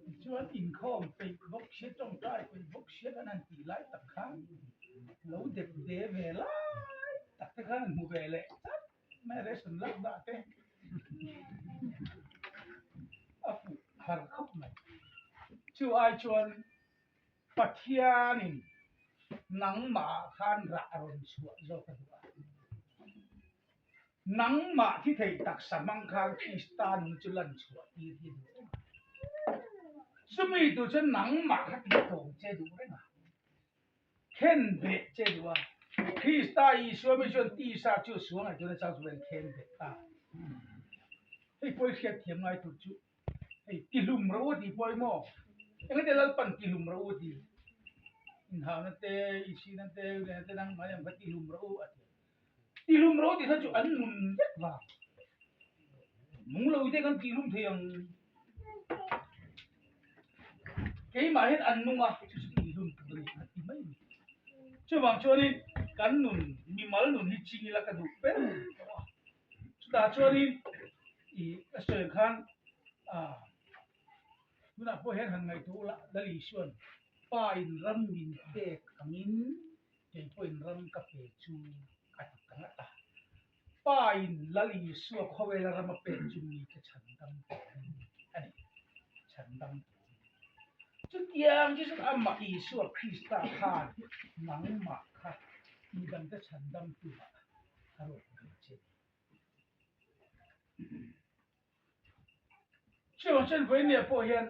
Tichuan inkhawm peih bawk sia tawngtai peih bawk sia kan han tih lai tak khan lo dep de ve lai tak te khan an hmu ve leh chat mai a ration lak dah te a fuh har khawp mai. Chu ai chuan Pathianin nangmah khan rah a rawn chhuah zawk a duh a. Nangmah thi thei taksa hmang khan Krista nun chu lan chhuah tir hi a duh reng a. Chumi tur chuan nangmah kha tih tawm che duh reng a, khen beh che duh a. Krista Isua mi chuan tisa chu sual ngaih turin a chau chuan khen beh ta. Hei pawh i hriatthiam ngai tur chu Hei tihlum ro a tih pawh hi maw engati Lalpan tihlum ro a ti inhahna te isina te rinna te nang mai ang kha tihlum ro a ti tihlum ro tih kha chu an nun vek vang nung lo te kan tihlum thei ang keimah hian an nung a chu chu tihlum tur a ni a ti mai a ni chuvang chuanin kan nun mimal nun hi ching ila ka duh ber tawh a. Chutah chuanin ih ka sawi ang khan ah tunah pawh hian han ngaihtuah ula Lal Isua'n pa in ram min pek angin kei pawhin ram ka pe chu a ti ta ngat a. Pa in Lal Isua khawvela ram a pek chu mite chhandam turin a ni, chhandam turin. Chutiang chu chuan amah Isua Krista khan nangmah kha midangte chhandam tumah a rawn kal che ni. Chuvang chuan vawinia pawh hian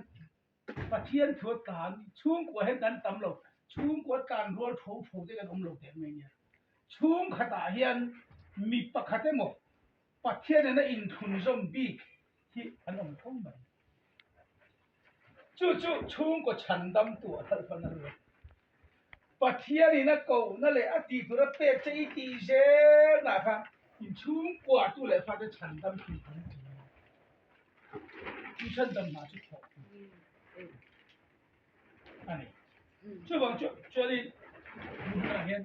Pathian thu a tlan chhungkua hian kan tam lo, chhungkua tlan rual tho tho te kan awm lo teh mai nia. Chhungkhatah hian mi pakhat emaw Pathian nena inthlunzawm bik hi an awm tho mai. Chu chu chhungkaw chhandamtu a thalhpan a ruat. Pathianin a kohna leh a tih tur a pek che i tih zelnah khan inchhungkua tu leh fate chhandam tih kan ti a. Chu chhandam hna chu thawh tur a ni. Chuvang chu chuanin tunah hian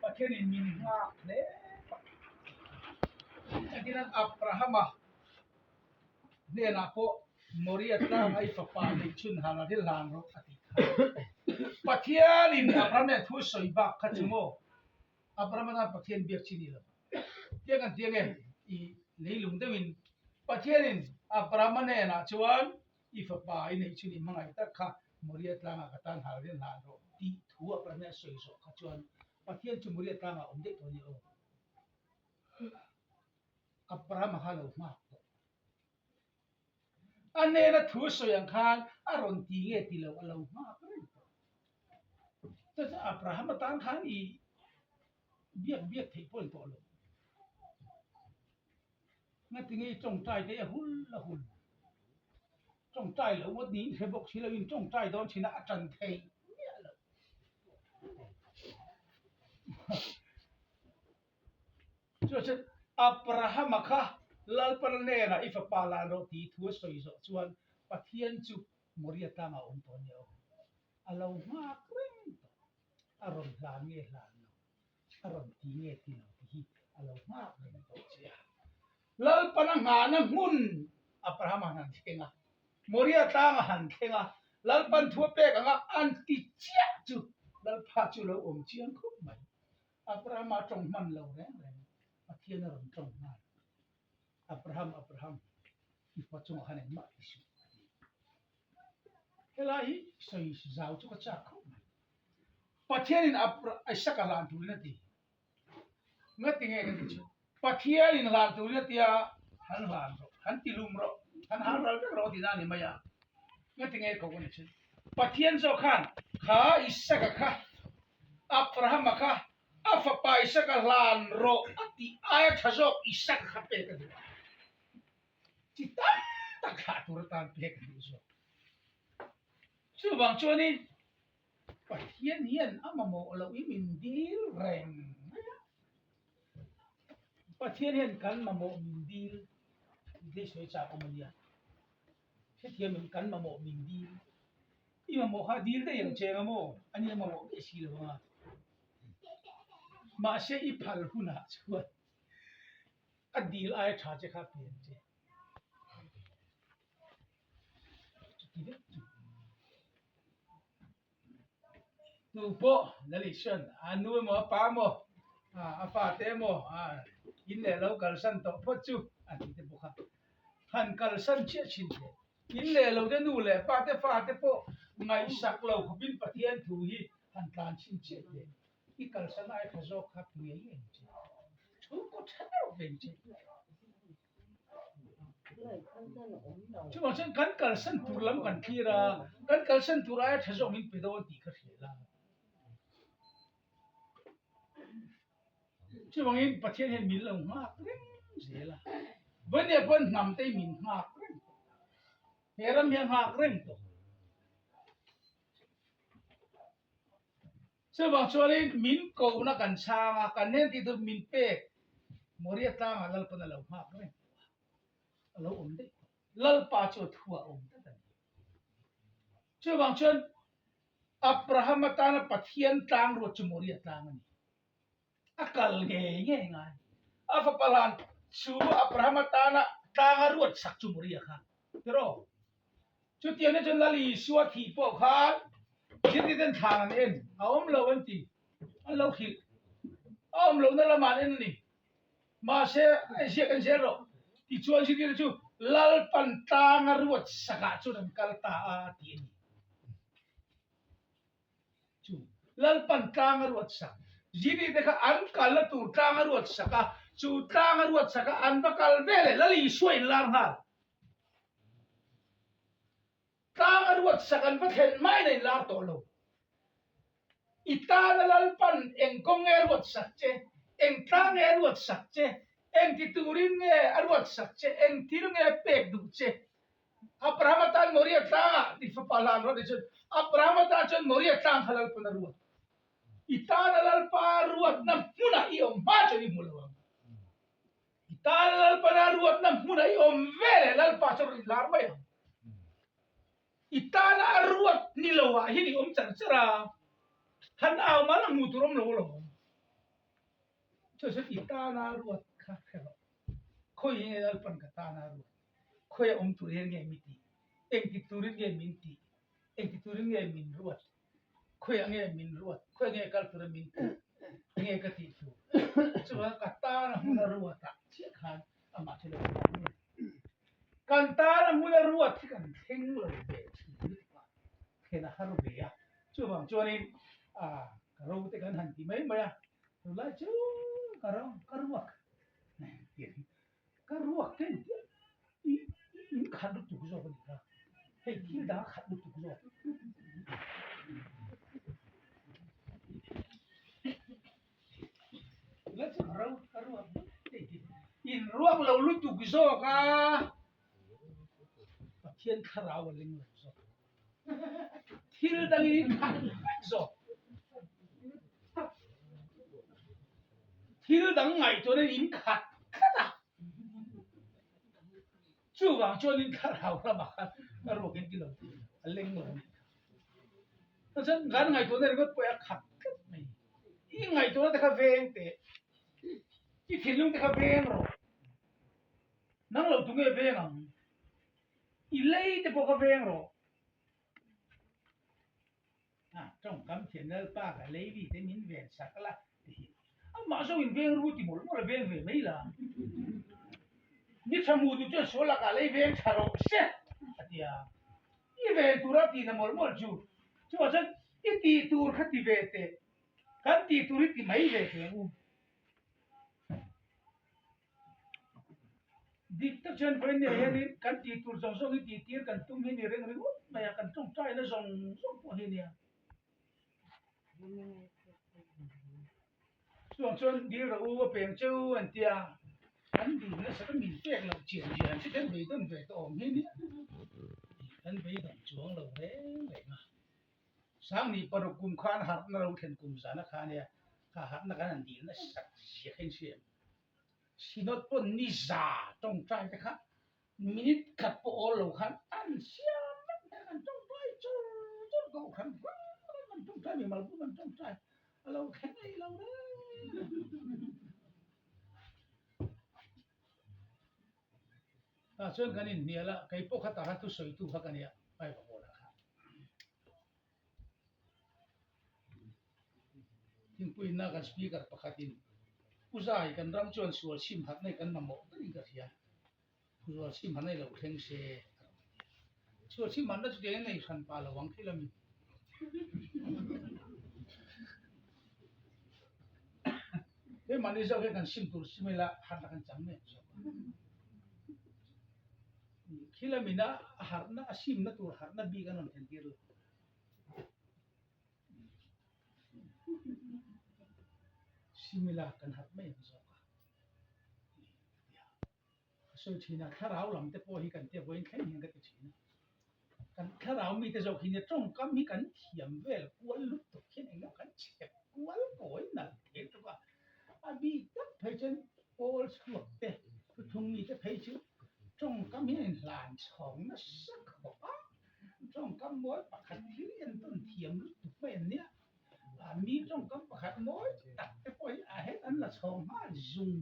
Pathianin min nghak hle tak. Engtinan Abrahama hnenah pawh Moria tlanga i fapa neih chhun hana thil hlan rawh a ti kha. kha. Pathianin Abraham nen thu sawi bak kha chu maw Abraham atan Pathian biak chi ni lo. Tiang kan tiang e i leilung deuhin Pathianin Abrahama hnenah chuan i fapa i neih chu ni hmangaih tak kha Moria tlangah ka tan hal rian hlan rawh tih thu Abraham nen a sawi zawh kha chuan Pathian chu Moria tlangah awm daih tawh a ni aw. Abrahama kha lo nghak tawh. A hnena thu sawi ang khan a rawn ti nge ti lo a lo nghak reng tawh. Chuan chuan Abraham atan khan i biak biak theih pawh a ni tawh lo. Ngatinge i tawngtai te a hul a hul. Tawngtai loh ngawt niin hre bawk si lo in tawngtai dawn thin a a tan theih miah loh. Chuan chuan Abrahama kha Lalpana hnenah i fapa lan rawh tih thu a sawi zawh chuan Pathian chu Moria tlangah a awm tawh a nia aw. A lo nghak reng tawh. A rawn hlan nge hlan lo, a rawn ti nge ti lo tih hi a lo nghak reng tawh che a. Lalpana nghahna hmun Abrahama han thleng a, Moria tlangah han thleng a, Lalpan thu a pek anga an ti chiah chu Lalpa chu lo awm chiang khawp mai. Abraham a tawng hman lo reng reng, Pathian a rawn tawng nghal. Abraham, Abraham, i fa chungah khan engmah ti suh, a ti. Helai hi sawi zau chu ka chak khawp mai. Pathianin Isaka hlan turin a ti. Ngati nge ka ti chu? Pathianin hlan turin a tia, han hlan rawh, han ti lum rawh, han hal ral vek rawh a ti na a ni mai a. Ngati nge ko ka ni chu? Pathian zawk khan kha Isaka kha Abrahama kha a fapa Isaka hlan rawh a tih aia tha zawk Isaka kha pek a duh a, chi tam tak thlah tur atan pek a duh zawk. Chuvang chuanin Pathian hian a mamawh loh i min dil reng mai a, Pathian hian kan mamawh min dil tih sawi chak awm a nia. Hetiang in kan mamawh min dil. I mamawh kha dil daih ang che nga maw? A nia mamawh daih si lo anga. Mahse i phal hunah chuan a dil aia tha che kha pe ang che. Chuti vek chu. Tu pawh Lalishan a nu emaw a pa emaw a fate emaw in leh lo kalsan tawh phawt chu a ti te bawk a, han kalsan chiah thin teh. In leh lo te nu leh pa te fate pawh ngaihsak lo khawpin Pathian thu hi han tlan chhin chiah teh. I kalsan ai tha zawk kha ngei ngei ang che. Thu kaw tha deuh ve ang che. Chuvang chuan kan kalsan tur lam kan thlir a, kan kalsan tur aia tha zawk min pe dawn tih ka hria la. Chuvangin Pathian hian min lo nghak reng zel a, Vawnia pawn hnam te hi min nghak reng tawh, he ram hi a nghak reng tawh. Chuvang chuanin min kohna kan chhang a, kan hnen tih tur min pek Moria tlangah Lalpan a lo nghak reng tawh a, a lo awm daih tawh. Lalpa chu a thu a awm tlat a ni. Chuvang chuan Abraham atana Pathian tlang ruat chu Moria tlang a ni. A kal ngei ngei ngai. A fapa hlan chu Abraham atana tlanga ruat sak chu Moria kha. Tiraw? Chutiang te chuan Lal Isua thih pawh khan zirtirten thlan an en, a awm lo an ti. An lo hrilh. A awm lohna lamah an en a ni. Mahse, a inziak en zel rawh. Tichuan zirtirte chu Lalpan tlanga ruat sakah chuan an kal ta a ti a ni. Chu Lalpan tlang a ruat sak. Zirtirte kha an kalna tur tlang a ruat sak a, chu tlang a ruat sak a an va kal vel e, Lal Isua inlar nghal. Tlang a ruat sak an va thlen hmain a inlar tawh lo. I tana Lalpan eng kawng nge a ruat sak che, eng tlang nge a ruat sak che, eng ti turin nge a ruat sak che, eng thil nge a pek duh che. Abraham atan Moria tlangah ti fapa hlan rawh ti chuan Abraham atan chuan Moria tlang kha Lalpan a ruat. I tana Lalpa ruatna hmunah i awm hma chuan i hmu lo ang. I tan Lalpana ruatna hmunah i awm ve leh Lalpa chu a rawn inlar mai ang. I tana a ruat ni lo ah hian i awm char char a, han au mal a hmuh tur awm lo alawm. Chu chuan i tana ruat kha hre rawh. Khawi nge Lalpan ka tana ruat? Khawi a awm tur hian nge mi tih? Engtik turin nge min tih? Engti turin nge min ruat? Khawiah nge min ruat? Khawiah nge kal tura min tih? Enge ka tih tur? Chuvang ka tana hmuna ruatah chiah khan amah chu lo awm a ni. Kan tana hmuna ruat hi kan thleng lo ve thin lutuk a, thlen a har ve a. Chuvang chuanin ka ro te kan han ti mai mai a, tunlai chu ka ro ka ruak Ka ruak te in i in khat lutuk zawk a ni kha, hei thil dang a khat lutuk zawk. La chu ka ro ka ruak hei hi in ruak lo lutuk zawk a, Pathian thlarau a leng lo zawk, thil dangin in khat vek zawk. Thil dang ngaihtuahna in khat tlat a, chuvang chuanin thlarau ramah khan ka ruak in ti lo tih a leng lo a nih kha. Chuan kan ngaihtuahna ringawt pawh hi a khat tlat mai. I ngaihtuahna te kha veng teh, i thinlung te kha veng rawh, nang lo tunge veng ang, i lei te pawh kha veng rawh. A tawngkam thiam Lalpa ka lei mi te min ven sak la ti hi amah zawk in veng ru ti mawlh mawlh a veng ve mai la. Ni tha hmu duh chuan sual lakah lei veng tha rawh se a ti a, i ven tura ti na mawlh mawlh chu chuvah chuan i tih tur kha ti ve teh, kan tih tur hi ti mai ve teh ang u. Dik tak chuan vawiin hianin kan tih tur zawng zawng hi tih tir kan tum hi ni reng ringawt mai a, kan tawngtaina zawng zawng pawh hi a nia. Chuvang chuan dil rawh u a peng cheu an tia, kan dil nasa ka min pek loh chian chian chu kan beidawn ve tawh awm hi a nia, kan beidawn chuang lo reng reng a. Sangni paruk kum khan harhna lo thlen kum zana kha ania, kha harhna kan han dil nasa zia kha in hria em? Synod pawn ni za tawngtai te kha minute khat pawh awl lo khan an siam vek mai a, kan tawngtai chur chur ko khan hrang hrang kan tawngtai mimal pawh kan tawngtai a lo thleng ei lo reng tah chuan kan inhnial a, kei pawh kha tah khan thusawitu kha ka nia Bible hall-ah khan. Thingpuiinna kan speaker pakhatin Pu Zai kan ram chuan sual chhim harh nei kan mamawh berin ka hria, sual chhim harh nei lo thleng se a rawn ti a. Sual chhim harhna chu keng nei hran pah lo ang thil a mi. Keimahni zawk hian kan sim tur sim ila harhna kan chang mek zawk a. Thil a mina a harhna a simna tur harhna bik an rawn thlen tir lo. Simila kan harh mai ang zawk a ka sawi thin a, thlarau lam te pawh hi kan tia vawiin thleng hian ka ti thin a, kan thlarau mite zawk hi nia tawngkam hi kan thiam vel kual lutuk hian engemaw kan chhep kual kawi nalh thei lutuk a, a bik tak phei chuan pawl chhuak te thuthung mite phei chu tawngkam hian inhlan chhawng nasa khawp a. Tawngkam mawi pakhat thil entawn thiam lutuk mai an nia. Mi tawngkam pakhat mawi tak te pawh hi a het an la chhawng nghal zung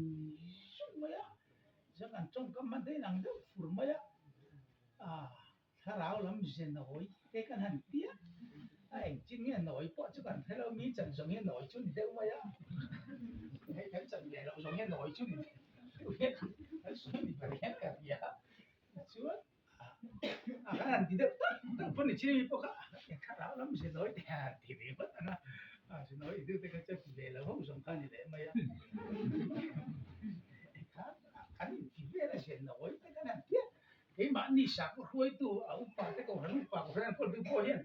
zung mai a, chuan an tawngkam hman te inang deuh fur mai a, thlarau lam ze nawi te kan han ti a, a engtin nge nawi pawh chu kan hre lo, mi chan zawng hi nawi chu ni deuh mai a, hei kan chan ve loh zawng hi nawi chu ni deuh hian kan sawi ni ber hian ka hria chuan. A kan han ti deuh tak tak pawh ni chin mi pawh kha thlarau lam zinawi te han ti ve vat ang a, zinawi deuh te kha chuan ti ve lo ho zawng kha a ni leh mai a, kan inti vel a zinawi te kan han ti a, keimahni sakhaw hruaitu a upa te kohhran upa kohhran an kawl tu pawh hian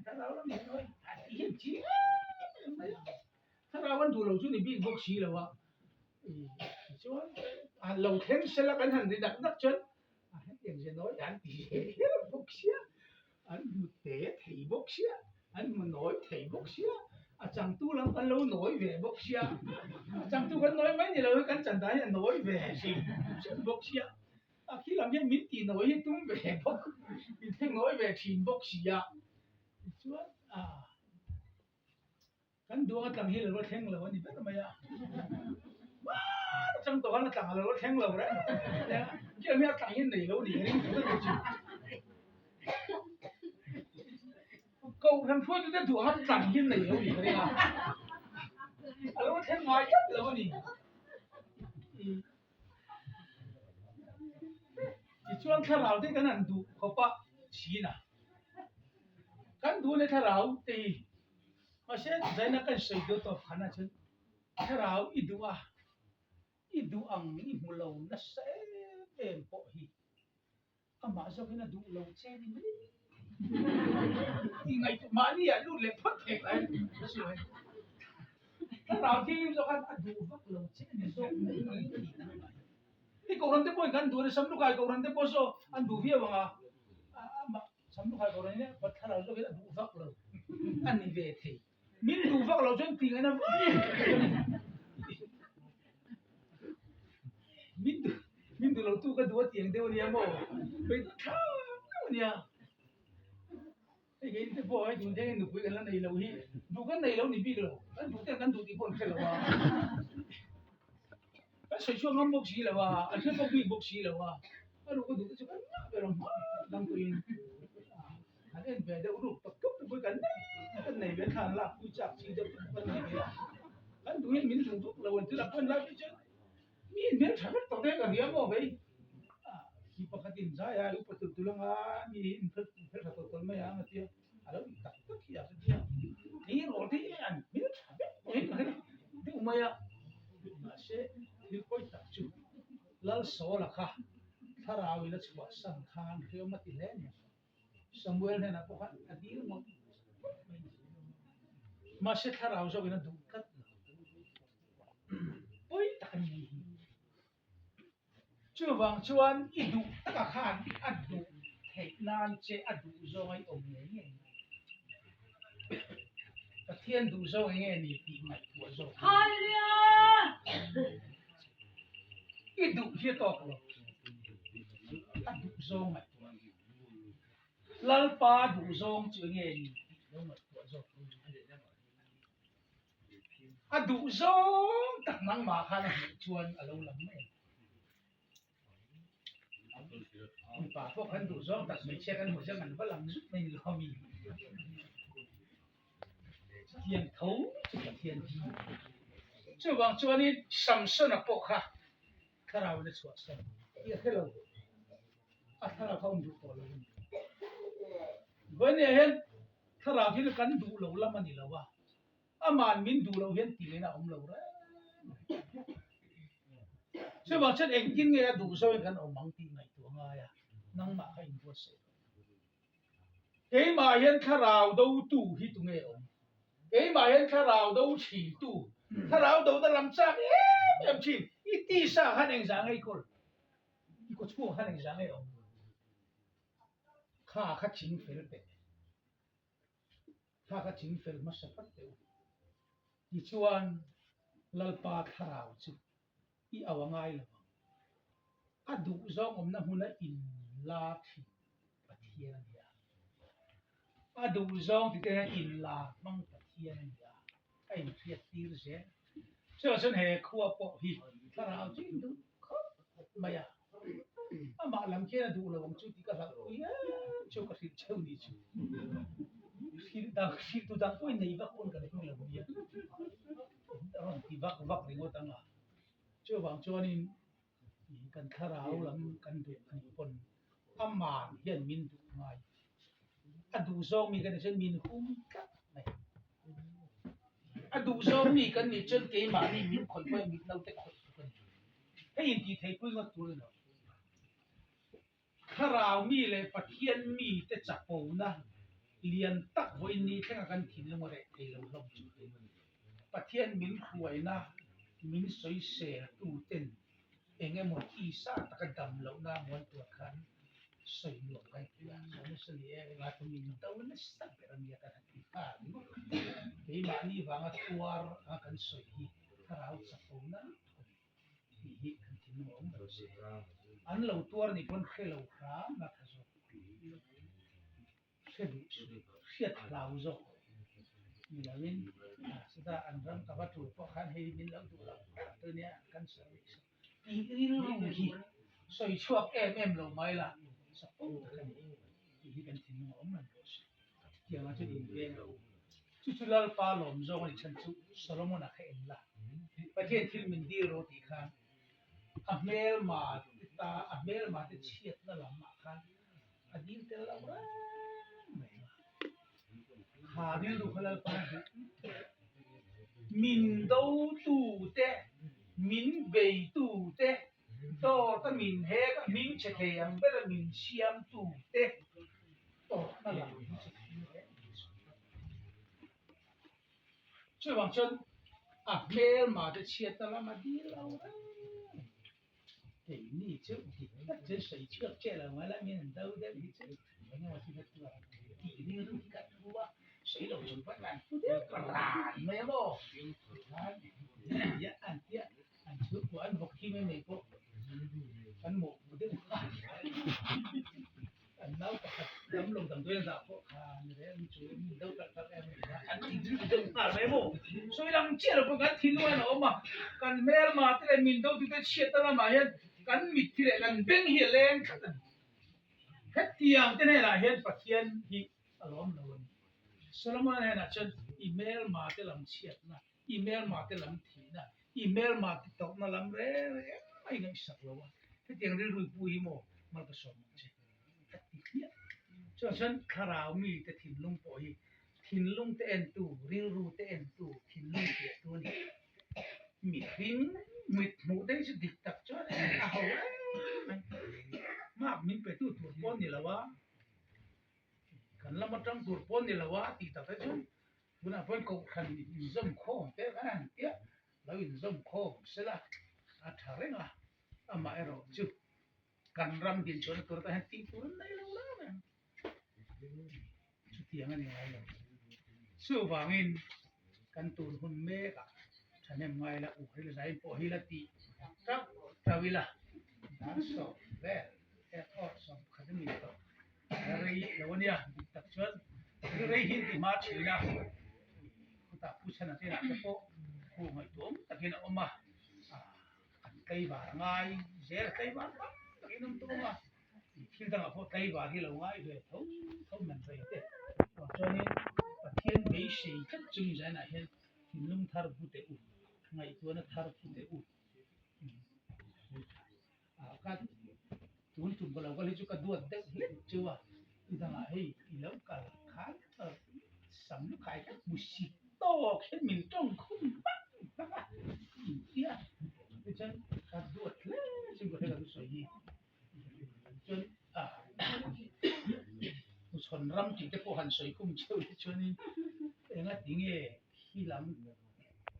thlarau lam zinawi a ti hian chi em em mai a, thlarau an duh lo chu ni bik bawk si lo a, tichuan lo thleng sela kan han ri dak dak chuan. A hetiang ze nawi an ti zel bawk sia, an hmu te thei bawk sia, an hmu nawi thei bawk sia, a changtu lam kan lo nawi ve bawk sia, a changtu kan nawi mai ni lo hi kan chan dan hi a nawi ve hrim hrim bawk sia, a khi lam hian min tih nawi hi tum ve bawk, min thleng nawi ve thin bawk sia, tichuan ah. Kan duang a tlang hi lo la thleng lo a ni ber mai a, hmaan atang tawh khan a tlang a lo la thleng lo reng reng a, khiang hi a tlang hi nei lo ni ring tur a ni thin. Kohhran hruaitute duh anga tlan hi nei lo ni ka ring a, a lo thleng ngai tlat lo a ni. Tichuan thlarau te kan han duh khawp a thin a, kan duh leh thlarau te hi mahse zaina kan sawi deuh tawp khan ah chuan thlarau i duh a, i duh ang i hmu lo nasa em em pawh hi Amah zawkin a duh lo che ni mai tih ngaihtuah mahni ah lut leh phawt thei ka en ka sawi a ni. Thlarau thianghlim zawk khan a duh vak lo che ni zawk mai tih na a ni. Hei Kohhran te pawhin kan duh a ni, Samlukhai Kohhran te pawh saw an duh viau ang a, amah Samlukhai Kohhran hi Thlarau zawkin a duh vak lo a ni ve thei. Min duh vak lo chuan tih ngaihna vak a ni. Min duh min duh lo tu ka duh a tiang deuh a nia maw? Hei chu tha deuh a nia. Hei kei te pawh hei tun thleng in nupui kan la nei lo hi duh kan nei lo ni bik lo. Kan duh ten kan duh tih pawh an hre lo a. Kan sawi chhuak ngam bawk si lo a, an hre bawk bik bawk si lo a. A ruh ka duh te chu kan ngah ber ang hma dang pawhin. An en ve deuh ruk tak tawp te pawh hi kan nei kan nei ve thla an lak pui chak chi deuh te pawh kan nei ve a, kan duh hian min duh vak lo an ti lah pawh an lai phei chuan mi in hmel tha vek tawh te ka hria maw vei a mi pakhat in zai a upa tul tul anga mi in hmel hmel tha tawh tawh mai ang a tia a lo in tak tak hi a tia thei rawl te hi an hmel tha vek tawh hi ka hre deuh mai a mahse thil pawi tak chu Lalsawla kha thlarau in a chhuahsan khan hriam a ti hle a ni. Samuel hnenah pawh khan a dil ngawt ngawt mai a ni. Mahse thlarau zawkin a duh tlat lo. Pawi tak a ni hi. Chuvang chuan i duh takah khan a duh theih nan che a duh zawng a i awm ngei ngei mai. Pathian duh zawng eng nge ni tih ngaihtuah zawk. Hallelujah! I duh hi a tawk lo. A duh zawng ngaihtuah. Lalpa duh zawng chu eng nge ni tih lo ngaihtuah zawk lo ni. A duh zawng tak nangmah khan a hmuh chuan a lo lang mai ang. Mipa pawh kan duh zawng tak hmeichhia kan hmuh chuan an va lang zut mai ni lo mi. Chutiang tho chu Pathian hi. Chuvang chuanin Samsona pawh kha thlarau in a chhuahsan tih a hre lo. A thlarau kha a awm duh tawh lo a ni. Vawinia hian thlarau hi kan duh lo lam a ni lo a. Aman min duh loh hian tih in a awm lo reng. Chuvang chuan engtin nge a duh zawngin kan awm ang tih ngaihtuah ngai a, nangmah kha inbuatsaih rawh. Keimah hian thlarau dotu hi tunge awm? Keimah hian thlarau do thintu, thlarau dona lam chak em em thin, i tisa khan engzah ngei kawl? I kawchhungah khan engzah ngei awm? Kha kha ching fel teh. Kha kha ching fel hmasa phawt teh u. Tichuan Lalpa thlarau chu i au a ngai lo ang. A duh zawng awmna hmuna in la thin Pathian a ni a. A duh zawng tite hian in la hmang Pathian a ni a, a inhriat tir zel. Chuvang chuan he khua pawh hi thlarau chu in duh khawp mai a. Amah lam khian a duh lo ang chu tih ka hlauh pui em chu ka hrilh cheu ni chu. Hrilh dang hrilh tu dang pawhin nei vak pawn kan hmu lo nia. A rawn ti vak vak ringawt ang a. Chuvang chuanin kan thlarau lam kan duh a nih pawn aman hian min duh ngai. A duh zawng mi kan nih chuan min hum tlat mai. A duh zawng mi kan nih chuan keimahni min khawih pawhin mit naute khawih tuk a ni. Hei intih theipui ngawt tur a ni lo. Thlarau mi leh Pathian mite chapona lian tak vawiin ni thlenga kan thinlung a reh thei lo hlawm chu. Pathian min hruaina min sawisel tuten eng emaw tisa taka dam lohna muan tur khan sawi nuam kan ti a, sawi nasa ni e, enga chu min do nasa ber a nia kan han ti nghal ringawt. Keimahni vanga tuar anga kan sawi hi thlarau chapona lutuk a ni. Tih hi kan thinlung a awm lo se. An lo tuar nih pawn hre lo hram la tha zawk. Hre duh suh, hriat hlau zawk ni loin chutah an ram ka va tul pawh khan hei min lo duh lo tak tu nia kan sawi rih suh. Tih rilru hi sawi chhuak em em lo mai la, chapo tak a ni tih hi kan thinlung a awm reng pawh si. Chutiangah chuan inveng lo. Chu chu Lalpa lawm zawng a nih chhan chu Solomon-a kha en la. Pathian thil min dil rawh tih khan a hmelma te ta a hmelma te chhiatna lamah khan a dil tel lo reng reng a. Kha rilru kha Lalpa a duh min dotu te, min beitu te, dawt a min hek a hming chhe thei ang ber a min siamtu te tawpna lam hi chu thil reng reng suh. Chuvang chuan a hmelma te chhiatna lam a dil lo reng reng. Keini chu dik tak chuan sawi chhuak che lo ngai la min an do deuh hi chu eng emaw chu ka thu a tih rilru hi ka thu a sawi lo chung pawn an pu deuh ka ran mai a maw tikhan an tia an chhungkua an vawk thi mai mai pawh kan mawhpuh deuh nghal. An nau pakhat dam lo damdawi an dah pawh kha ni reng chu min do tak tak em a an ti zui deuh nghal mai maw. Sawi lang chiah lo pawh kan thinlung a awm a, kan hmelma te leh min do tute chhiatna lamah hian kan mitthi leh kan beng hi a leng tlat a ni. Hetiang te hnenah hian Pathian hi a lawm lo a ni. Solomon-a hnenah chuan i hmelma te lam chhiatna, i hmelma te lam thihna, i hmelma te tawrhna lam reng reng a ingaihsak lo a, hetiang rilru pu hi maw mal ka sawm ang che a ti hmiah. Chuan chuan thlarau mite thinlung pawh hi thinlung te entu, rilru te entu, thinlung piahtu a ni. Mihring mit hmuh te hi chu dik tak chuan a ho em mai. Mark min petu tur pawh a ni lo a, kan lama tang tur pawh a ni lo a tih tak te chuan Tunah pawhin kohhran inzawm khawm te khan a han tia, lo inzawm khawm sela a tha reng a, amaherawh chu kan ram dinchhuahna tur atang hian tih tur an nei lo la reng. Chutiang a ni ngai lo. Chuvangin kan tun hun mekah thahnem ngai la, u hi la zain pawh hi la tih tauh tauh ila, dan sawm vel airport 10 a ni tawh. Rei lo a nia, dik tak chuan rei hi ti hma thin a, khutah pu chhana te lah te pawh khu ngaihtuah awm takin a awm a, an tlaivar a ngai zel a tlaivar tam takin awm tawh a, thil dangah pawh tlaivar hi lo ngai ve tho tho man rei te chuanin Pathian beisei tlat chung zainah hian thinlung thar pu teh u, ngaihtuahna thar pu teh u. Ka tun tum ka lo kal hi chu ka duat deuh hlek chu a, i dangah hei i lo kal khan sam lu khai kha hmu si tawk hian min tawng khum vak vak a intia tichuan ka duat hle chu ka hre ka thusawi hi chuan Tuchhawn ram tih te pawh han sawi khum cheu hi chuanin enga tinge khi lam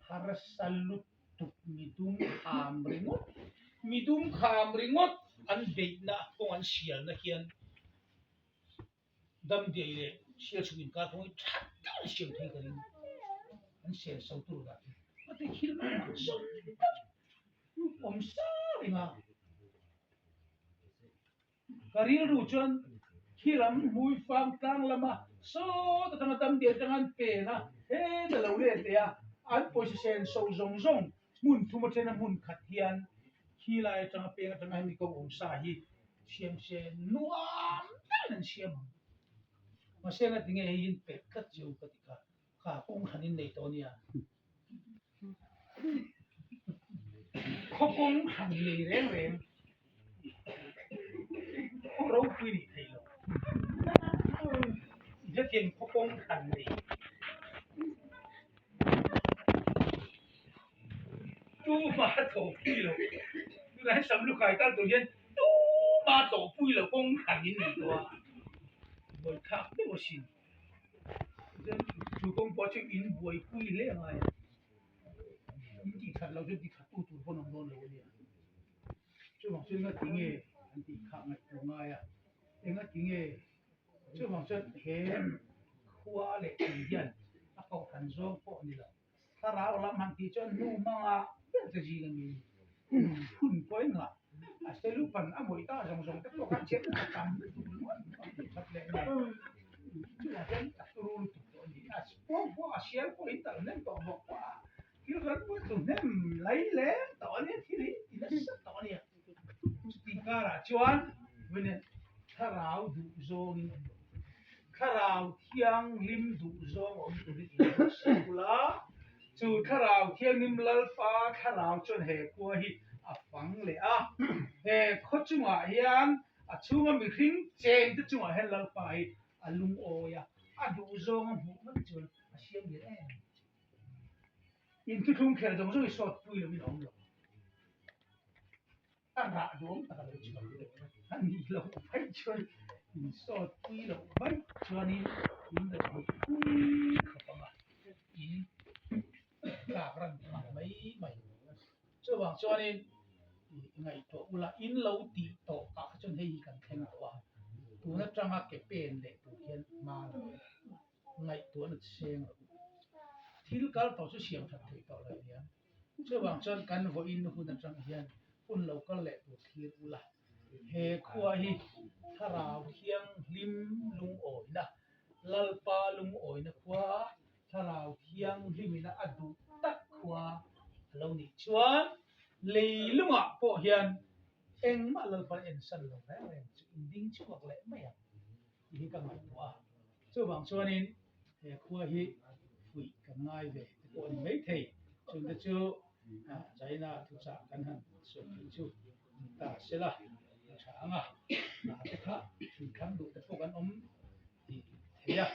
harsa lut tuk midum kham ringawt midum kham ringawt an beihna kawng an sialna hian damdiai leh sial chhung inkar kawng hi tha tak an siam thei ka ring an sial so tur dah chu a ti thil mai ang zawng tak awm sa reng a. Ka rilru chuan khi lam hmui fang tlang lama sawt atanga damdiai atanga an pen a, heta lo let leh a, an pawisa sen so zawng zawng hmun thum atena hmun khat hian khi lai atanga peng atanga hemi ko awm sa hi siam se nuam takin an siam ang. Mahse nga tinge hei in pek tlat che u ka ti kha, kha kawng hran in nei tawh ania. Khaw kawng hran nei reng reng khaw ropui nih theih loh. Hetiang khaw kawng hran nei tuma tawhpui loh tunah hian Samlukhai kal tur hian tuma tawhpui loh kawng hran in nei tawh a, vawithlak deuh asin. Chu kawng pawh chu in buaipui hle a ngai a, in tih that loh chuan ti that tu tur pawn awm dawn lo a nia. Chuvang chuan enga tinge an tih khah ngaihtuah ngai a, enga tinge chuvang chuan he khua leh tui hian a kohhran zawng pawh a ni lo. Thlarau lam han tih chuan hnu hmanga ber te zing a ni. Hun pawh engah a selupan a mawih ta zawng zawng te pawh khan chhiat a tam lutuk ringawt a tih that leh nen chuvang chuan a turu lutuk tawh a ni. A pawng pawh a sial pawh in talh hnem tawh bawk pawh a thil ran pawh chu hnem lai lem tawh a nia thil hi ti nasa tawh a nia. Chutih karah chuan thlarau duh zawngin awm lo. Thlarau Thianghlim duh zawng a awm turin in lo siam ula, chu Thlarau Thianghlim Lalpa Thlarau chuan he khua hi a fang leh a, he khaw chungah hian a chhunga mihring cheng te chungah hian Lalpa hi a lungawi a, a duh zawng a hmuh mai chuan a siam leh em. Inthuthung kher zawng zawng hi sawt pui loin a awm lo. A rah duhawm tak a lo chhuak a nih loh vaih chuan insawt pui loh vaih chuanin in lo hmuh pui khawp ang a, in tlak ran phah mai mai. Chuvang chuanin ngaihtuah ula in lo tih tawh ah kha chuan hei hi kan thleng tawh a, tun atanga ke pen leh tur hian hma lo ngaihtuahna seng rawh u. Thil kal tawh chu siam that theih tawh lo nia. Chuvang chuan kan vawiin hun atang hian hun lo kal leh tur thlir ula, he khua hi Thlarau Thianghlim lungawina, Lalpa lungawina khua, Thlarau Thianghlimina a duh tak khua a lo nih chuan leilungah pawh hian engmah Lalpa ensan lo reng reng chu inding chhuak leh mai ang tih hi ka ngaihtuah a. Chuvang chuanin he khua hi fuih kan ngai ve te pawh a ni maithei. Chungte chu China thuchah kan han sawi theih chu ni ta se la, a tha ang a, hna te kha thingthlang duh te pawh kan awm tih thei a.